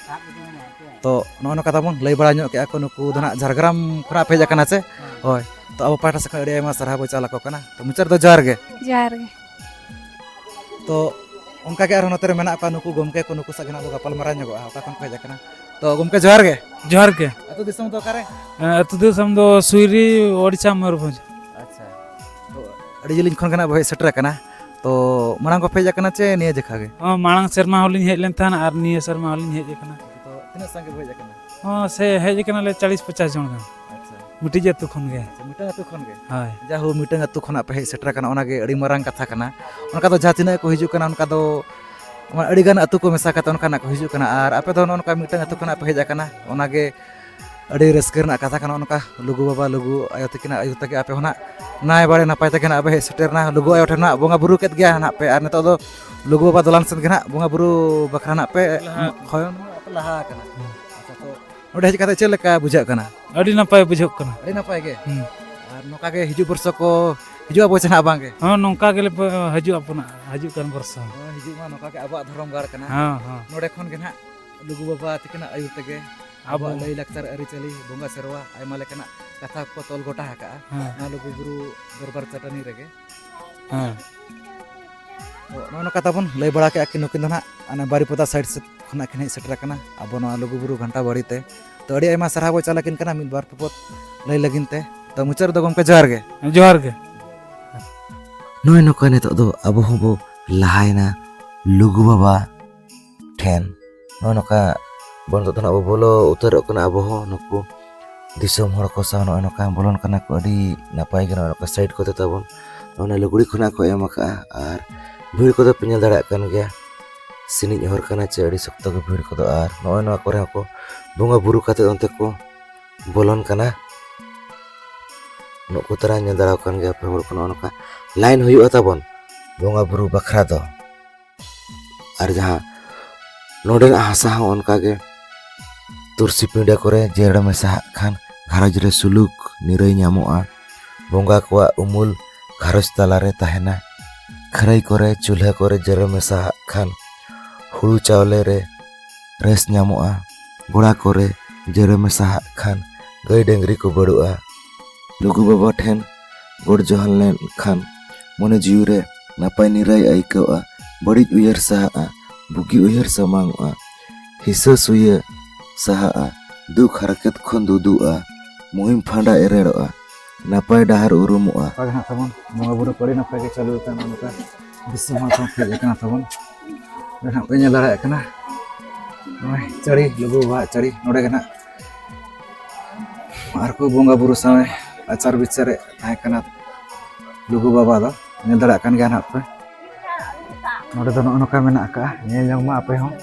ᱛᱚ ᱱᱚᱜᱼᱚ ᱱᱚᱝᱠᱟ ᱛᱟᱵᱚᱱ ᱞᱟᱹᱭ ᱵᱟᱲᱟ ᱧᱚᱜ ᱠᱮᱜᱼᱟ ᱠᱚ, ᱱᱩᱠᱩ ᱫᱚ ᱱᱟᱜ ᱡᱷᱟᱲᱜᱨᱟᱢ ᱠᱷᱚᱱᱟᱜ ᱯᱮ ᱦᱮᱡ ᱟᱠᱟᱱᱟ ᱥᱮ? ᱦᱳᱭ᱾ ᱛᱚ ᱟᱵᱚ ᱯᱟᱦᱴᱟ ᱥᱮᱫ ᱠᱷᱚᱱ ᱟᱹᱰᱤ ᱟᱭᱢᱟ ᱥᱟᱨᱦᱟᱣ ᱵᱚ ᱪᱟᱞ ᱟᱠᱚ ᱠᱟᱱᱟ᱾ ᱛᱚ ᱢᱩᱪᱟᱹᱫ ᱨᱮᱫᱚ ᱡᱚᱦᱟᱨ ᱜᱮ᱾ ᱡᱚᱦᱟᱨ ᱜᱮ᱾ ᱛᱚ ᱚᱱᱠᱟ ᱜᱮ ᱟᱨᱦᱚᱸ ᱱᱚᱛᱮ ᱨᱮ ᱢᱮᱱᱟᱜ ᱠᱚᱣᱟ ᱱᱩᱠᱩ ᱜᱚᱢᱠᱮ ᱠᱚ, ᱱᱩᱠᱩ ᱥᱟᱶ ᱜᱮ ᱱᱟᱜ ᱵᱚ ᱜᱟᱯᱟᱞ ᱢᱟᱨᱟᱣ ᱧᱚᱜᱚᱜᱼᱟ, ᱚᱠᱟ ᱠᱷᱚᱱ ᱠᱚ ᱦᱮᱡ ᱟᱠᱟᱱᱟ᱾ ᱛᱚ ᱜᱚᱢᱠᱮ ᱡᱚᱦᱟᱨ ᱜᱮ᱾ ᱡᱚᱦᱟᱨ ᱜᱮ᱾ ᱟᱹᱛᱩ ᱫᱤᱥᱚᱢ ᱫᱚ ᱚᱠᱟᱨᱮ? ᱮᱸ, ᱟᱹᱛᱩ ᱫᱤᱥᱚᱢ ᱫᱚ ᱥᱩᱭᱨᱤ, ᱳᱰᱤᱥᱟ, ᱢᱚᱭᱩᱨᱵᱷᱚᱸᱡᱽ᱾ ᱟᱪᱪᱷᱟ᱾ ᱛᱚ ᱟᱹᱰᱤ ᱡᱤᱞᱤᱧ ᱠᱷᱚᱱ ᱜᱮ ᱱᱟᱜ ᱵᱚ ᱦᱮᱡ ᱥᱮᱴᱮᱨ ᱟᱠᱟᱱᱟ᱾ ᱛᱚ ᱢᱟᱲᱟᱝ ᱠᱚ ᱦᱮᱡ ᱟᱠᱟᱱᱟ ᱪᱮ ᱱᱤᱭᱟᱹ ᱡᱮᱠᱷᱟ ᱜᱮ? ᱦᱚᱸ, ᱢᱟᱲᱟᱝ ᱥᱮᱨᱢᱟ ᱦᱚᱸᱞᱤᱧ ᱦᱮᱡ ᱞᱮᱱ ᱛᱟᱦᱮᱱᱟ ᱟᱨ ᱱᱤᱭᱟᱹ ᱥᱮᱨᱢᱟ ᱦᱚᱸᱞᱤᱧ ᱦᱮᱡ ᱟᱠᱟᱱᱟ᱾ ᱛᱚ ᱛᱤᱱᱟᱹᱜ ᱥᱟᱸᱜᱮ ᱵᱚ ᱦᱮᱡ ᱟᱠᱟᱱᱟ? ᱦᱚᱸ, ᱥᱮ ᱦᱮᱡ ᱟᱠᱟᱱᱟᱞᱮ ᱪᱟᱞᱤᱥ ᱯᱚᱪᱟᱥ ᱡᱚᱱ ᱜᱟᱱ᱾ ᱟᱪᱪᱷᱟ᱾ ᱢᱤᱫᱴᱤᱡ ᱟᱹᱛᱩ ᱠᱷᱚᱱ ᱜᱮ᱾ ᱟᱪᱪᱷᱟ, ᱢᱤᱫᱴᱟᱝ ᱟᱹᱛᱩ ᱠᱷᱚᱱ ᱜᱮ? ᱦᱳᱭ᱾ ᱡᱟᱦᱳ, ᱢᱤᱫᱴᱟᱝ ᱟᱹᱛᱩ ᱠᱷᱚᱱᱟᱜ ᱯᱮ ᱦᱮᱡ ᱥᱮᱴᱮᱨ ᱟᱠᱟᱱᱟ, ᱚᱱᱟᱜᱮ ᱟᱹᱰᱤ ᱢᱟᱨᱟᱝ ᱠᱟᱛᱷᱟ ᱠᱟᱱᱟ᱾ ᱚᱱᱠᱟ ᱫᱚ ᱡᱟᱦᱟᱸ ᱛᱤᱱᱟᱹᱜ ᱠᱚ ᱦᱤᱡᱩᱜ ᱠᱟᱱᱟ, ᱚᱱᱠᱟ ᱫᱚ ᱢᱟᱱᱮ ᱟᱹᱰᱤ ᱜᱟᱱ ᱟᱹᱛᱩ ᱠᱚ ᱢᱮᱥᱟ ᱠᱟᱛᱮ ᱚᱱᱠᱟᱱᱟᱜ ᱠᱚ ᱦᱤᱡᱩᱜ ᱠᱟᱱᱟ, ᱟᱨ ᱟᱯᱮ ᱫᱚ ᱱᱚᱜᱼᱚ ᱱᱚᱝᱠᱟ ᱢᱤᱫᱴᱟᱝ ᱟᱹᱛᱩ ᱠᱷᱚᱱᱟᱜ ᱯᱮ ᱦᱮᱡ ᱟᱠᱟᱱᱟ, ᱚᱱᱟᱜᱮ ᱟᱹᱰᱤ ᱨᱟᱹᱥᱠᱟᱹ ᱨᱮᱱᱟᱜ ᱠᱟᱛᱷᱟ ᱠᱟᱱᱟ, ᱱᱚᱜᱼᱚ ᱱᱚᱝᱠᱟ ᱞᱩᱜᱩ ᱵᱟᱵᱟ, ᱞᱩᱜᱩ ᱟᱭᱳ ᱛᱟᱹᱠᱤᱱᱟᱜ ᱟᱹᱭᱩᱨ ᱛᱮᱜᱮ ᱟᱯᱮ ᱦᱚᱸ ᱱᱟᱜ ᱱᱟᱭ ᱵᱟᱲᱮ ᱱᱟᱯᱟᱭ ᱛᱮᱜᱮ ᱱᱟᱜ ᱯᱮ ᱦᱮᱡ ᱥᱮᱴᱮᱨ ᱮᱱᱟ᱾ ᱞᱩᱜᱩ ᱟᱭᱳ ᱴᱷᱮᱱ ᱱᱟᱜ ᱵᱚᱸᱜᱟ ᱵᱩᱨᱩ ᱠᱮᱫ ᱜᱮᱭᱟ ᱱᱟᱜ ᱯᱮ, ᱟᱨ ᱱᱤᱛᱚᱜ ᱫᱚ ᱞᱩᱜᱩ ᱵᱟᱵᱟ ᱫᱚᱞᱟᱱ ᱥᱮᱫ ᱜᱮ ᱱᱟᱜ ᱵᱚᱸᱜᱟ ᱵᱩᱨᱩ ᱵᱟᱠᱷᱨᱟ ᱱᱟᱜ ᱯᱮ ᱞᱟᱦᱟ ᱦᱳᱭ, ᱞᱟᱦᱟ ᱟᱠᱟᱱᱟ᱾ ᱦᱩᱸ᱾ ᱟᱪᱪᱷᱟ, ᱛᱚ ᱱᱚᱰᱮ ᱦᱮᱡ ᱠᱟᱛᱮ ᱪᱮᱫ ᱞᱮᱠᱟ ᱵᱩᱡᱷᱟᱹᱜ ᱠᱟᱱᱟ? ᱟᱹᱰᱤ ᱱᱟᱯᱟᱭ ᱵᱩᱡᱷᱟᱹᱜ ᱠᱟᱱᱟ᱾ ᱟᱹᱰᱤ ᱱᱟᱯᱟᱭ ᱜᱮ? ᱦᱩᱸ᱾ ᱟᱨ ᱱᱚᱝᱠᱟ ᱜᱮ ᱦᱤᱡᱩᱜ ᱵᱚᱨᱥᱚ ᱠᱚ ᱦᱤᱡᱩᱜ ᱟᱵᱚ ᱪᱮ ᱱᱟᱜ ᱵᱟᱝ ᱜᱮ? ᱦᱚᱸ, ᱱᱚᱝᱠᱟ ᱜᱮᱞᱮ ᱯᱮ-, ᱦᱤᱡᱩᱜ ᱟᱵᱚ ᱱᱟᱜ, ᱦᱤᱡᱩᱜ ᱠᱟᱱ ᱵᱚᱨᱥᱚ᱾ ᱦᱚᱸ, ᱦᱤᱡᱩᱜ ᱢᱟ, ᱱᱚᱝᱠᱟ ᱜᱮ ᱟᱵᱚᱣᱟᱜ ᱫᱷᱚᱨᱚᱢ ᱜᱟᱲ ᱠᱟᱱᱟ᱾ ᱦᱚᱸ, ᱦᱚᱸ᱾ ᱱᱚᱰᱮ ᱠᱷᱚᱱ ᱜᱮ ᱱᱟᱜ ᱞᱩᱜᱩ ᱵᱟᱵᱟ ᱛᱟᱹᱠᱤᱱᱟᱜ ᱟᱹᱭᱩᱨ ᱛᱮᱜᱮ ᱟᱵᱚ ᱟᱵᱚᱣᱟᱜ ᱞᱟᱹᱭᱼᱞᱟᱠᱪᱟᱨ, ᱟᱹᱨᱤᱪᱟᱹᱞᱤ, ᱵᱚᱸᱜᱟ ᱥᱮᱨᱣᱟ, ᱟᱭᱢᱟ ᱞᱮᱠᱟᱱᱟᱜ ᱠᱟᱛᱷᱟ ᱠᱚ ᱛᱚᱞ ᱜᱚᱴᱟ ᱟᱠᱟᱜᱼᱟ᱾ ᱦᱮᱸ᱾ ᱱᱚᱣᱟ ᱞᱩᱜᱩ ᱵᱩᱨᱩ ᱫᱚᱨᱵᱟᱨ ᱪᱟᱹᱴᱟᱹᱱᱤ ᱨᱮᱜᱮ᱾ ᱦᱮᱸ᱾ ᱛᱚ, ᱱᱚᱜᱼᱚ ᱱᱚᱝᱠᱟ ᱛᱟᱵᱚᱱ ᱞᱟᱹᱭ ᱵᱟᱲᱟ ᱠᱮᱜᱼᱟ ᱠᱤᱱ ᱱᱩᱠᱤᱱ ᱫᱚ ᱱᱟᱦᱟᱜ ᱚᱱᱟ ᱵᱟᱨᱤᱯᱚᱫᱟ side ᱥᱮᱫ ᱠᱷᱚᱱᱟᱜ ᱠᱤᱱ ᱦᱮᱡ ᱥᱮᱴᱮᱨ ᱟᱠᱟᱱᱟ ᱟᱵᱚ ᱱᱚᱣᱟ ᱞᱩᱜᱩ ᱵᱩᱨᱩ ᱜᱷᱟᱱᱴᱟ ᱵᱟᱲᱤ ᱛᱮ᱾ ᱛᱚ, ᱟᱹᱰᱤ ᱟᱭᱢᱟ ᱥᱟᱨᱦᱟᱣ ᱵᱚ ᱪᱟᱞ ᱟᱹᱠᱤᱱ ᱠᱟᱱᱟ ᱢᱤᱫ ᱵᱟᱨ ᱯᱚᱫ ᱞᱟᱹᱭ ᱞᱟᱹᱜᱤᱫ ᱛᱮ᱾ ᱛᱚ, ᱢᱩᱪᱟᱹᱫ ᱨᱮᱫᱚ ᱜᱚᱢᱠᱮ ᱡᱚᱦᱟᱨ ᱜᱮ᱾ ᱡᱚᱦᱟᱨ ᱜᱮ᱾ ᱱᱚᱜᱼᱚᱭ ᱱᱚᱝᱠᱟ ᱱᱤᱛᱚᱜ ᱫᱚ ᱟᱵᱚ ᱦᱚᱸᱵᱚ ᱞᱟᱦᱟᱭᱮᱱᱟ ᱞᱩᱜᱩ ᱵᱟᱵᱟ ᱴᱷᱮᱱ᱾ ᱱᱚᱜᱼᱚᱭ ᱱᱚᱝᱠᱟ ᱵᱚᱱ ᱱᱤᱛᱚᱜ ᱫᱚ ᱱᱟᱦᱟᱜ ᱵᱚ ᱵᱚᱞᱚ ᱩᱛᱟᱹᱨᱚᱜ ᱠᱟᱱᱟ ᱟᱵᱚ ᱦᱚᱸ ᱱᱩᱠᱩ ᱫᱤᱥᱚᱢ ᱦᱚᱲ ᱠᱚ ᱥᱟᱶ ᱱᱚᱜᱼᱚᱭ ᱱᱚᱝᱠᱟ ᱵᱚᱞᱚᱱ ᱠᱟᱱᱟ ᱠᱚ, ᱟᱹᱰᱤ ᱱᱟᱯᱟᱭ ᱜᱮ ᱱᱚᱜᱼᱚᱭ ᱱᱚᱝᱠᱟ side ᱠᱚᱛᱮ ᱛᱟᱵᱚᱱ᱾ ᱱᱚᱜᱼᱚᱭ ᱞᱩᱜᱽᱲᱤ ᱠᱷᱚᱱᱟᱜ ᱠᱚ ᱮᱢ ᱟᱠᱟᱫᱼᱟ ᱟᱨ ᱵᱷᱤᱲ ᱠᱚᱫᱚ ᱯᱮ ᱧᱮᱞ ᱫᱟᱲᱮᱭᱟᱜ ᱠᱟᱱ ᱜᱮᱭᱟ᱾ ᱥᱤᱬᱤᱡ ᱦᱚᱨ ᱠᱟᱱᱟ ᱪᱮ ᱟᱹᱰᱤ ᱥᱚᱠᱛᱚ ᱜᱮ ᱵᱷᱤᱲ ᱠᱚᱫᱚ, ᱟᱨ ᱱᱚᱜᱼᱚᱭ ᱱᱚᱣᱟ ᱠᱚᱨᱮ ᱦᱚᱸᱠᱚ ᱵᱚᱸᱜᱟ ᱵᱩᱨᱩ ᱠᱟᱛᱮ ᱚᱱᱛᱮ ᱠᱚ ᱵᱚᱞᱚᱱ ᱠᱟᱱᱟ᱾ ᱱᱩᱠᱩ ᱛᱟᱨᱟ ᱧᱮᱞ ᱫᱟᱲᱮᱭᱟᱜ ᱠᱟᱱ ᱜᱮᱭᱟ ᱯᱮ ᱦᱚᱲ ᱠᱚ, ᱱᱚᱜᱼᱚ ᱱᱚᱝᱠᱟ line ᱦᱩᱭᱩᱜᱼᱟ ᱛᱟᱵᱚᱱ ᱵᱚᱸᱜᱟ ᱵᱩᱨᱩ ᱵᱟᱠᱷᱨᱟ ᱫᱚ᱾ ᱟᱨ ᱡᱟᱦᱟᱸ ᱱᱚᱰᱮᱱᱟᱜ ᱦᱟᱥᱟ ᱦᱚᱸ ᱚᱱᱠᱟᱜᱮ ᱛᱩᱨᱥᱤ ᱯᱤᱸᱰᱟᱹ ᱠᱚᱨᱮ ᱡᱮᱨᱮᱲ ᱢᱮᱥᱟᱦᱟᱜ ᱠᱷᱟᱱ ᱜᱷᱟᱨᱚᱸᱡᱽ ᱨᱮ ᱥᱩᱞᱩᱠ ᱱᱤᱨᱟᱹᱭ ᱧᱟᱢᱚᱜᱼᱟ᱾ ᱵᱚᱸᱜᱟ ᱠᱚᱣᱟᱜ ᱩᱢᱩᱞ ᱜᱷᱟᱨᱚᱸᱡᱽ ᱛᱟᱞᱟᱨᱮ ᱛᱟᱦᱮᱱᱟ᱾ ᱠᱷᱟᱹᱨᱟᱹᱭ ᱠᱚᱨᱮ ᱪᱩᱞᱦᱟᱹ ᱠᱚᱨᱮ ᱡᱮᱨᱮᱲ ᱢᱮᱥᱟᱦᱟᱜ ᱠᱷᱟᱱ ᱦᱩᱲᱩ ᱪᱟᱣᱞᱮ ᱨᱮ ᱨᱟᱹᱥ ᱧᱟᱢᱚᱜᱼᱟ᱾ ᱜᱚᱲᱟ ᱠᱚᱨᱮ ᱡᱮᱨᱮᱲ ᱢᱮᱥᱟᱦᱟᱜ ᱠᱷᱟᱱ ᱜᱟᱹᱭ ᱰᱟᱹᱝᱨᱤ ᱠᱚ ᱵᱟᱹᱲᱩᱜᱼᱟ᱾ ᱞᱩᱜᱩ ᱵᱟᱵᱟ ᱴᱷᱮᱱ ᱜᱚᱰ ᱡᱚᱦᱟᱨ ᱞᱮᱱᱠᱷᱟᱱ ᱢᱚᱱᱮ ᱡᱤᱣᱤ ᱨᱮ ᱱᱟᱯᱟᱭ ᱱᱤᱨᱟᱹᱭ ᱟᱹᱭᱠᱟᱹᱜᱼᱟ, ᱵᱟᱹᱲᱤᱡ ᱩᱭᱦᱟᱹᱨ ᱥᱟᱦᱟᱜᱼᱟ, ᱵᱩᱜᱤ ᱩᱭᱦᱟᱹᱨ ᱥᱟᱢᱟᱝᱚᱜᱼᱟ, ᱦᱤᱥᱟᱹ ᱥᱩᱭᱟᱹ ᱥᱟᱦᱟᱜᱼᱟ, ᱫᱩᱠ ᱦᱟᱨᱠᱮᱛ ᱠᱷᱚᱱ ᱫᱩᱫᱩᱜᱼᱟ, ᱢᱩᱦᱤᱢ ᱯᱷᱟᱸᱰᱟ ᱮᱨᱮᱲᱚᱜᱼᱟ, ᱱᱟᱯᱟᱭ ᱰᱟᱦᱟᱨ ᱩᱨᱩᱢᱚᱜᱼᱟ᱾ ᱱᱚᱝᱠᱟ ᱜᱮ ᱱᱟᱦᱟᱜ ᱛᱟᱵᱚᱱ ᱵᱚᱸᱜᱟ ᱵᱩᱨᱩ ᱠᱚ ᱟᱹᱰᱤ ᱱᱟᱯᱟᱭ ᱜᱮ ᱪᱟᱹᱞᱩ ᱟᱠᱟᱱᱟ, ᱱᱚᱝᱠᱟ ᱫᱤᱥᱚᱢ ᱦᱚᱲ ᱠᱚ ᱦᱮᱡ ᱟᱠᱟᱱᱟ ᱛᱟᱵᱚᱱ᱾ ᱱᱚᱰᱮ ᱱᱟᱦᱟᱜ ᱯᱮ ᱧᱮᱞ ᱫᱟᱲᱮᱭᱟᱜ ᱠᱟᱱᱟ, ᱱᱚᱜᱼᱚᱭ ᱪᱟᱹᱲᱤ, ᱞᱩᱜᱩ ᱵᱟᱵᱟᱣᱟᱜ ᱪᱟᱹᱲᱤ ᱱᱚᱰᱮ ᱜᱮ ᱱᱟᱦᱟᱜ ᱟᱨ ᱠᱚ ᱵᱚᱸᱜᱟ ᱵᱩᱨᱩ ᱥᱟᱶ ᱮ ᱟᱪᱟᱨ ᱵᱤᱪᱟᱹᱨᱮᱫ ᱛᱟᱦᱮᱸ ᱠᱟᱱᱟ ᱞᱩᱜᱩ ᱵᱟᱵᱟ ᱫᱚ᱾ ᱧᱮᱞ ᱫᱟᱲᱮᱭᱟᱜ ᱠᱟᱱ ᱜᱮᱭᱟ ᱱᱟᱦᱟᱜ ᱯᱮ, ᱱᱚᱰᱮ ᱫᱚ ᱱᱚᱜᱼᱚ ᱱᱚᱝᱠᱟ ᱢᱮᱱᱟᱜ ᱟᱠᱟᱫᱼᱟ, ᱧᱮᱞ ᱧᱚᱝ ᱢᱟ ᱟᱯᱮ ᱦᱚᱸ᱾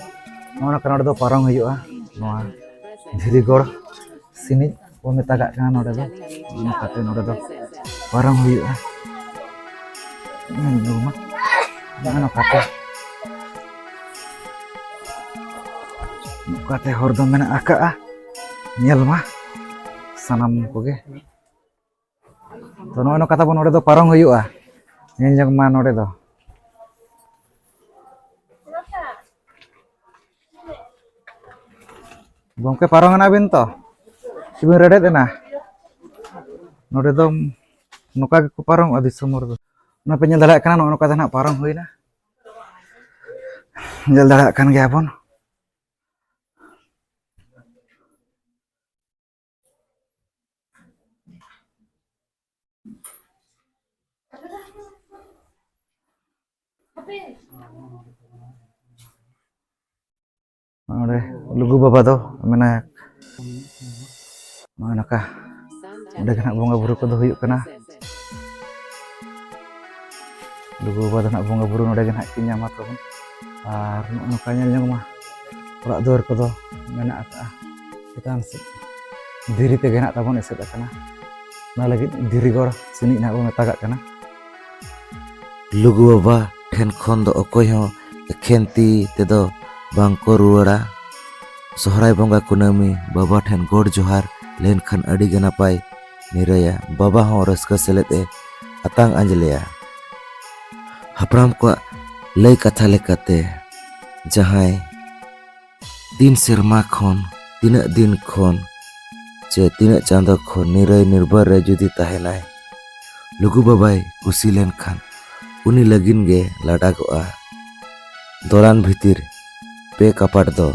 ᱱᱚᱜᱼᱚ ᱱᱚᱝᱠᱟ ᱱᱚᱰᱮ ᱫᱚ ᱯᱟᱨᱚᱢ ᱦᱩᱭᱩᱜᱼᱟ, ᱱᱚᱣᱟ ᱫᱷᱤᱨᱤ ᱜᱚᱲ ᱥᱤᱱᱤᱡ ᱠᱚ ᱢᱮᱛᱟᱜᱟᱜ ᱠᱟᱱᱟ ᱱᱚᱰᱮ ᱫᱚ᱾ ᱱᱚᱝᱠᱟᱛᱮ ᱱᱚᱰᱮ ᱫᱚ ᱯᱟᱨᱚᱢ ᱦᱩᱭᱩᱜᱼᱟ᱾ ᱱᱚᱜᱼᱚ ᱱᱚᱝᱠᱟᱛᱮ, ᱱᱚᱝᱠᱟᱛᱮ ᱦᱚᱨ ᱫᱚ ᱢᱮᱱᱟᱜ ᱟᱠᱟᱜᱼᱟ᱾ ᱧᱮᱞ ᱢᱟ ᱥᱟᱱᱟᱢ ᱠᱚᱜᱮ᱾ ᱛᱚ, ᱱᱚᱜᱼᱚᱭ ᱱᱚᱝᱠᱟ ᱛᱟᱵᱚᱱ ᱱᱚᱰᱮ ᱫᱚ ᱯᱟᱨᱚᱢ ᱦᱩᱭᱩᱜᱼᱟ᱾ ᱧᱮᱞ ᱧᱚᱜ ᱢᱟ ᱱᱚᱰᱮ ᱫᱚ᱾ ᱜᱚᱢᱠᱮ, ᱯᱟᱨᱚᱢ ᱮᱱᱟ ᱵᱤᱱ ᱛᱚ? ᱥᱮᱵᱤᱱ ᱨᱮᱰᱮᱫ ᱮᱱᱟ? ᱱᱚᱰᱮ ᱫᱚ ᱱᱚᱝᱠᱟ ᱜᱮᱠᱚ ᱯᱟᱨᱚᱢᱚᱜᱼᱟ ᱫᱤᱥᱚᱢ ᱦᱚᱲ ᱫᱚ᱾ ᱚᱱᱟ ᱯᱮ ᱧᱮᱞ ᱫᱟᱲᱮᱭᱟᱜ ᱠᱟᱱᱟ, ᱱᱚᱜᱼᱚ ᱱᱚᱝᱠᱟ ᱛᱮ ᱱᱟᱦᱟᱜ ᱯᱟᱨᱚᱢ ᱦᱩᱭᱱᱟ᱾ ᱧᱮᱞ ᱫᱟᱲᱮᱭᱟᱜ ᱠᱟᱱ ᱜᱮᱭᱟ ᱵᱚᱱ᱾ ᱱᱚᱰᱮ ᱞᱩᱜᱩ ᱵᱟᱵᱟ ᱫᱚ ᱢᱮᱱᱟᱭᱟ᱾ ᱱᱚᱜᱼᱚᱭ ᱱᱚᱝᱠᱟ ᱚᱸᱰᱮ ᱜᱮ ᱱᱟᱦᱟᱜ ᱵᱚᱸᱜᱟ ᱵᱩᱨᱩ ᱠᱚᱫᱚ ᱦᱩᱭᱩᱜ ᱠᱟᱱᱟ᱾ ᱞᱩᱜᱩ ᱵᱟᱵᱟ ᱫᱚ ᱱᱟᱦᱟᱜ ᱵᱚᱸᱜᱟ ᱵᱩᱨᱩ ᱱᱚᱰᱮ ᱜᱮ ᱱᱟᱦᱟᱜ ᱠᱤᱱ ᱧᱟᱢᱟ ᱛᱟᱵᱚᱱ᱾ ᱟᱨ ᱱᱚᱜᱼᱚ ᱱᱚᱝᱠᱟ ᱧᱮᱞ ᱧᱚᱝ ᱢᱟ ᱚᱲᱟᱜ ᱫᱩᱣᱟᱹᱨ ᱠᱚᱫᱚ ᱢᱮᱱᱟᱜ ᱟᱠᱟᱫᱼᱟ᱾ ᱪᱮᱛᱟᱱ ᱥᱮᱫ ᱫᱷᱤᱨᱤ ᱛᱮᱜᱮ ᱱᱟᱦᱟᱜ ᱛᱟᱵᱚᱱ ᱮᱥᱮᱫ ᱟᱠᱟᱱᱟ᱾ ᱚᱱᱟ ᱞᱟᱹᱜᱤᱫ ᱫᱷᱤᱨᱤ ᱜᱚᱲ ᱥᱤᱱᱤᱡ ᱱᱟᱦᱟᱜ ᱵᱚᱱ ᱢᱮᱛᱟᱜᱟᱜ ᱠᱟᱱᱟ᱾ ᱞᱩᱜᱩ ᱵᱟᱵᱟ ᱴᱷᱮᱱ ᱠᱷᱚᱱ ᱫᱚ ᱚᱠᱚᱭ ᱦᱚᱸ ᱮᱠᱷᱮᱱ ᱛᱤ ᱛᱮᱫᱚ ᱵᱟᱝ ᱠᱚ ᱨᱩᱣᱟᱹᱲᱟ᱾ ᱥᱚᱦᱨᱟᱭ ᱵᱚᱸᱜᱟ ᱠᱩᱱᱟᱹᱢᱤ ᱵᱟᱵᱟ ᱴᱷᱮᱱ ᱜᱚᱰ ᱡᱚᱦᱟᱨ ᱞᱮᱱᱠᱷᱟᱱ ᱟᱹᱰᱤ ᱜᱮ ᱱᱟᱯᱟᱭ ᱱᱤᱨᱟᱹᱭᱟ᱾ ᱵᱟᱵᱟ ᱦᱚᱸ ᱨᱟᱹᱥᱠᱟᱹ ᱥᱮᱞᱮᱫ ᱮ ᱟᱛᱟᱝ ᱟᱸᱡᱞᱮᱭᱟ᱾ ᱦᱟᱯᱲᱟᱢ ᱠᱚᱣᱟᱜ ᱞᱟᱹᱭ ᱠᱟᱛᱷᱟ ᱞᱮᱠᱟᱛᱮ, ᱡᱟᱦᱟᱸᱭ ᱛᱤᱱ ᱥᱮᱨᱢᱟ ᱠᱷᱚᱱ, ᱛᱤᱱᱟᱹᱜ ᱫᱤᱱ ᱠᱷᱚᱱ ᱪᱮ ᱛᱤᱱᱟᱹᱜ ᱪᱟᱸᱫᱚ ᱠᱷᱚᱱ ᱱᱤᱨᱟᱹᱭ ᱱᱤᱨᱵᱟᱨ ᱨᱮ ᱡᱩᱫᱤ ᱛᱟᱦᱮᱱᱟᱭ, ᱞᱩᱜᱩ ᱵᱟᱵᱟᱭ ᱠᱩᱥᱤ ᱞᱮᱱᱠᱷᱟᱱ ᱩᱱᱤ ᱞᱟᱹᱜᱤᱫ ᱜᱮ ᱞᱟᱰᱟᱜᱚᱜᱼᱟ᱾ ᱫᱚᱞᱟᱱ ᱵᱷᱤᱛᱤᱨ ᱯᱮ ᱠᱟᱯᱟᱴ ᱫᱚ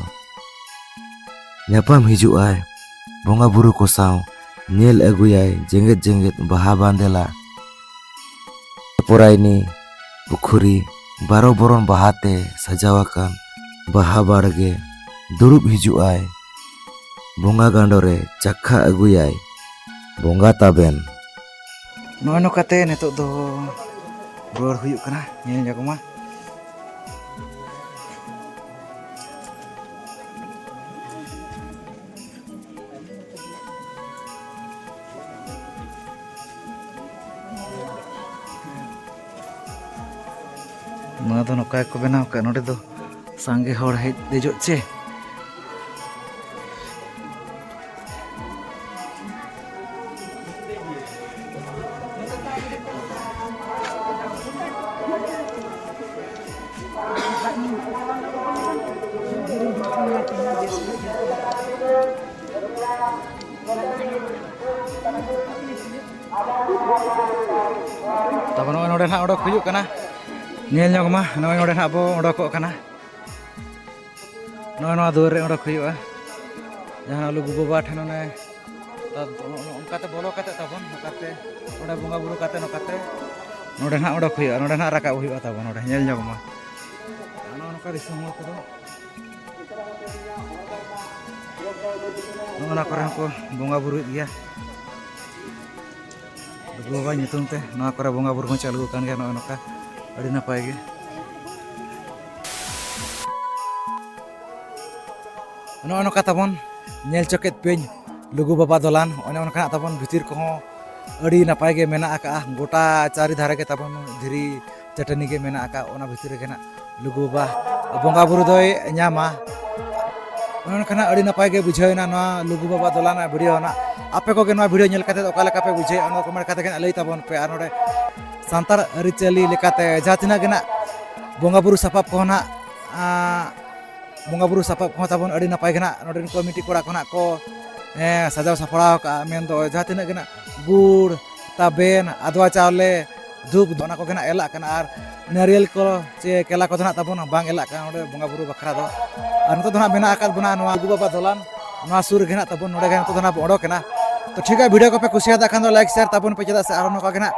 ᱧᱟᱯᱟᱢ ᱦᱤᱡᱩᱜᱼᱟᱭ, ᱵᱚᱸᱜᱟ ᱵᱩᱨᱩ ᱠᱚ ᱥᱟᱶ ᱧᱮᱞ ᱟᱹᱜᱩᱭᱟᱭ ᱡᱮᱜᱮᱫ ᱡᱮᱜᱮᱫ ᱵᱟᱦᱟ ᱵᱟᱸᱫᱮᱞᱟ᱾ ᱯᱚᱨᱟᱭᱱᱤ ᱯᱩᱠᱷᱩᱨᱤ ᱵᱟᱨᱚ ᱵᱚᱨᱚᱱ ᱵᱟᱦᱟ ᱛᱮ ᱥᱟᱡᱟᱣ ᱟᱠᱟᱱ ᱵᱟᱦᱟ ᱵᱟᱲᱜᱮ ᱫᱩᱲᱩᱵ ᱦᱤᱡᱩᱜᱼᱟᱭ᱾ ᱵᱚᱸᱜᱟ ᱜᱟᱸᱰᱚ ᱨᱮ ᱪᱟᱠᱷᱟ ᱟᱹᱜᱩᱭᱟᱭ ᱵᱚᱸᱜᱟ ᱛᱟᱵᱮᱱ᱾ ᱱᱚᱜᱼᱚᱭ ᱱᱚᱝᱠᱟᱛᱮ ᱱᱤᱛᱚᱜ ᱫᱚ ᱨᱩᱣᱟᱹᱲ ᱦᱩᱭᱩᱜ ᱠᱟᱱᱟ᱾ ᱧᱮᱞ ᱧᱚᱜ ᱢᱟ᱾ ᱱᱚᱣᱟ ᱫᱚ ᱱᱚᱝᱠᱟ ᱜᱮᱠᱚ ᱵᱮᱱᱟᱣ ᱠᱟᱜᱼᱟ᱾ ᱱᱚᱰᱮ ᱫᱚ ᱥᱟᱸᱜᱮ ᱦᱚᱲ ᱦᱮᱡ ᱫᱮᱡᱚᱜ ᱪᱮ᱾ ᱛᱟᱨᱯᱚᱨ ᱱᱚᱜᱼᱚᱭ ᱱᱚᱰᱮ ᱱᱟᱦᱟᱜ ᱚᱰᱚᱠ ᱦᱩᱭᱩᱜ ᱠᱟᱱᱟ᱾ ᱧᱮᱞ ᱧᱚᱜ ᱢᱟ, ᱱᱚᱜᱼᱚᱭ ᱱᱚᱰᱮ ᱱᱟᱦᱟᱜ ᱵᱚ ᱚᱰᱚᱠᱚᱜ ᱠᱟᱱᱟ᱾ ᱱᱚᱜᱼᱚᱭ ᱱᱚᱣᱟ ᱫᱩᱣᱟᱹᱨ ᱨᱮ ᱚᱰᱚᱠ ᱦᱩᱭᱩᱜᱼᱟ, ᱡᱟᱦᱟᱸ ᱞᱩᱜᱩ ᱵᱟᱵᱟ ᱴᱷᱮᱱ ᱚᱱᱮ ᱚᱱᱠᱟᱛᱮ ᱵᱚᱞᱚ ᱠᱟᱛᱮ ᱛᱟᱵᱚᱱ ᱱᱚᱝᱠᱟᱛᱮ ᱚᱸᱰᱮ ᱵᱚᱸᱜᱟ ᱵᱩᱨᱩ ᱠᱟᱛᱮ ᱱᱚᱝᱠᱟᱛᱮ ᱱᱚᱰᱮ ᱱᱟᱦᱟᱜ ᱚᱰᱚᱠ ᱦᱩᱭᱩᱜᱼᱟ, ᱱᱚᱰᱮ ᱱᱟᱦᱟᱜ ᱨᱟᱠᱟᱵ ᱦᱩᱭᱩᱜᱼᱟ ᱛᱟᱵᱚᱱ᱾ ᱱᱚᱰᱮ ᱧᱮᱞ ᱧᱚᱜ ᱢᱟ, ᱱᱚᱜᱼᱚ ᱱᱚᱝᱠᱟ ᱫᱤᱥᱚᱢ ᱦᱚᱲ ᱠᱚᱫᱚ ᱱᱚᱜᱼᱚ ᱱᱚᱣᱟ ᱠᱚᱨᱮ ᱦᱚᱸᱠᱚ ᱵᱚᱸᱜᱟ ᱵᱩᱨᱩᱭᱮᱫ ᱜᱮᱭᱟ᱾ ᱞᱩᱜᱩ ᱵᱟᱵᱟ ᱧᱩᱛᱩᱢ ᱛᱮ ᱱᱚᱣᱟ ᱠᱚᱨᱮ ᱵᱚᱸᱜᱟ ᱵᱩᱨᱩ ᱦᱚᱸ ᱪᱟᱹᱞᱩ ᱟᱠᱟᱱ ᱜᱮᱭᱟ᱾ ᱱᱚᱜᱼᱚᱭ ᱱᱚᱝᱠᱟ ᱟᱹᱰᱤ ᱱᱟᱯᱟᱭ ᱜᱮ᱾ ᱱᱚᱜᱼᱚᱭ ᱱᱚᱝᱠᱟ ᱛᱟᱵᱚᱱ ᱧᱮᱞ ᱪᱚ ᱠᱮᱫ ᱯᱮᱧ ᱞᱩᱜᱩ ᱵᱟᱵᱟ ᱫᱚᱞᱟᱱ᱾ ᱚᱱᱮ ᱚᱱᱠᱟᱱᱟᱜ ᱛᱟᱵᱚᱱ ᱵᱷᱤᱛᱤᱨ ᱠᱚᱦᱚᱸ ᱟᱹᱰᱤ ᱱᱟᱯᱟᱭ ᱜᱮ ᱢᱮᱱᱟᱜ ᱟᱠᱟᱜᱼᱟ᱾ ᱜᱚᱴᱟ ᱪᱟᱹᱨᱤ ᱫᱷᱟᱨᱮ ᱜᱮ ᱛᱟᱵᱚᱱ ᱫᱷᱤᱨᱤ ᱪᱟᱹᱴᱟᱹᱱᱤ ᱜᱮ ᱢᱮᱱᱟᱜ ᱟᱠᱟᱫ᱾ ᱚᱱᱟ ᱵᱷᱤᱛᱤᱨ ᱨᱮᱜᱮ ᱱᱟᱜ ᱞᱩᱜᱩ ᱵᱟᱵᱟ ᱵᱚᱸᱜᱟ ᱵᱩᱨᱩ ᱫᱚᱭ ᱧᱟᱢᱟ᱾ ᱚᱱᱮ ᱚᱱᱠᱟᱱᱟᱜ ᱟᱹᱰᱤ ᱱᱟᱯᱟᱭ ᱜᱮ ᱵᱩᱡᱷᱟᱹᱣ ᱮᱱᱟ ᱱᱚᱣᱟ ᱞᱩᱜᱩ ᱵᱟᱵᱟ ᱫᱚᱞᱟᱱᱟᱜ ᱵᱷᱤᱰᱤᱭᱳ ᱱᱟᱜ᱾ ᱟᱯᱮ ᱠᱚᱜᱮ ᱱᱚᱣᱟ ᱵᱷᱤᱰᱤᱭᱳ ᱧᱮᱞ ᱠᱟᱛᱮ ᱚᱠᱟ ᱞᱮᱠᱟ ᱯᱮ ᱵᱩᱡᱷᱟᱹᱣᱮᱫᱼᱟ, ᱚᱱᱟ ᱠᱚᱢᱮᱱᱴ ᱠᱟᱛᱮ ᱜᱮ ᱱᱟᱜ ᱞᱟᱹᱭ ᱛᱟᱵᱚᱱ ᱯᱮ᱾ ᱟᱨ ᱱᱚᱰᱮ ᱥᱟᱱᱛᱟᱲ ᱟᱹᱨᱤᱪᱟᱹᱞᱤ ᱞᱮᱠᱟᱛᱮ ᱡᱟᱦᱟᱸ ᱛᱤᱱᱟᱹᱜ ᱜᱮ ᱱᱟᱜ ᱵᱚᱸᱜᱟ ᱵᱩᱨᱩ ᱥᱟᱯᱟᱵ ᱠᱚᱦᱚᱸ ᱱᱟᱜ, ᱟᱸ, ᱵᱚᱸᱜᱟ ᱵᱩᱨᱩ ᱥᱟᱯᱟᱵ ᱠᱚᱦᱚᱸ ᱛᱟᱵᱚᱱ ᱟᱹᱰᱤ ᱱᱟᱯᱟᱭ ᱜᱮ ᱱᱟᱜ ᱱᱚᱰᱮᱱ ᱠᱚᱢᱤᱴᱤ ᱠᱚᱲᱟ ᱠᱚ ᱱᱟᱜ ᱠᱚ, ᱮᱸ, ᱥᱟᱡᱟᱣ ᱥᱟᱯᱲᱟᱣ ᱟᱠᱟᱫᱼᱟ᱾ ᱢᱮᱱᱫᱚ ᱡᱟᱦᱟᱸ ᱛᱤᱱᱟᱹᱜ ᱜᱮ ᱱᱟᱜ ᱜᱩᱲ, ᱛᱟᱵᱮᱱ, ᱟᱫᱽᱣᱟ ᱪᱟᱣᱞᱮ, ᱫᱷᱩᱯ, ᱚᱱᱟ ᱠᱚᱜᱮ ᱱᱟᱜ ᱮᱞᱟᱜ ᱠᱟᱱᱟ᱾ ᱟᱨ ᱱᱟᱨᱤᱭᱮᱞ ᱠᱚ ᱪᱮ ᱠᱮᱞᱟ ᱠᱚᱫᱚ ᱱᱟᱜ ᱛᱟᱵᱚᱱ ᱵᱟᱝ ᱮᱞᱟᱜ ᱠᱟᱱᱟ ᱱᱚᱰᱮ ᱵᱚᱸᱜᱟ ᱵᱩᱨᱩ ᱵᱟᱠᱷᱨᱟ ᱫᱚ᱾ ᱟᱨ ᱱᱤᱛᱚᱜ ᱫᱚ ᱱᱟᱜ ᱢᱮᱱᱟᱜ ᱟᱠᱟᱫ ᱵᱚᱱᱟ ᱱᱚᱣᱟ ᱞᱩᱜᱩ ᱵᱟᱵᱟ ᱫᱚᱞᱟᱱ, ᱱᱚᱣᱟ ᱥᱩᱨ ᱨᱮᱜᱮ ᱱᱟᱜ ᱛᱟᱵᱚᱱ, ᱱᱚᱰᱮ ᱜᱮ ᱱᱤᱛᱚᱜ ᱫᱚ ᱱᱟᱜ ᱵᱚᱱ ᱚᱰᱚᱠ ᱮᱱᱟ᱾ ᱛᱚ ᱴᱷᱤᱠ ᱜᱮᱭᱟ, ᱵᱷᱤᱰᱤᱭᱳ ᱠᱚᱯᱮ ᱠᱩᱥᱤᱭᱟᱫᱟ ᱠᱷᱟᱱ ᱫᱚ ᱞᱟᱭᱤᱠ ᱥᱮᱭᱟᱨ ᱛᱟᱵᱚᱱ ᱯᱮ, ᱪᱮᱫᱟᱜ ᱥᱮ ᱟᱨᱦᱚᱸ ᱱᱚᱝᱠᱟ ᱜᱮ ᱱᱟᱜ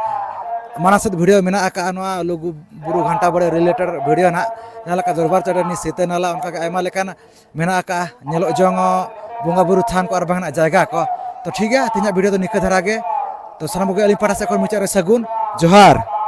ᱢᱟᱲᱟᱝ ᱥᱮᱫ ᱵᱷᱤᱰᱤᱭᱳ ᱢᱮᱱᱟᱜ ᱟᱠᱟᱫᱼᱟ ᱱᱚᱣᱟ ᱞᱩᱜᱩ ᱵᱩᱨᱩ ᱜᱷᱟᱱᱴᱟ ᱵᱟᱲᱮ ᱨᱤᱞᱮᱴᱮᱰ ᱵᱷᱤᱰᱤᱭᱳ ᱱᱟᱜ, ᱡᱟᱦᱟᱸ ᱞᱮᱠᱟ ᱫᱚᱨᱵᱟᱨ ᱪᱟᱹᱴᱟᱹᱱᱤ, ᱥᱤᱛᱟᱹ ᱱᱟᱞᱟ, ᱚᱱᱠᱟ ᱜᱮ ᱟᱭᱢᱟ ᱞᱮᱠᱟᱱ ᱢᱮᱱᱟᱜ ᱟᱠᱟᱫᱼᱟ ᱧᱮᱞᱚᱜ ᱡᱚᱝ ᱵᱚᱸᱜᱟ ᱵᱩᱨᱩ ᱛᱷᱟᱱ ᱠᱚ ᱟᱨ ᱵᱟᱝ ᱱᱟᱜ ᱡᱟᱭᱜᱟ ᱠᱚ᱾ ᱛᱚ ᱴᱷᱤᱠ ᱜᱮᱭᱟ, ᱛᱮᱦᱮᱧᱟᱜ ᱵᱷᱤᱰᱤᱭᱳ ᱫᱚ ᱱᱤᱝᱠᱟᱹ ᱫᱷᱟᱨᱟ ᱜᱮ᱾ ᱛᱚ ᱥᱟᱱᱟᱢ ᱠᱚᱜᱮ ᱟᱹᱞᱤᱧ ᱯᱟᱦᱴᱟ ᱥᱮᱫ ᱠᱷᱚᱱ ᱢᱩᱪᱟᱹᱫ ᱨᱮ ᱥᱟᱹᱜᱩᱱ ᱡᱚᱦᱟᱨ᱾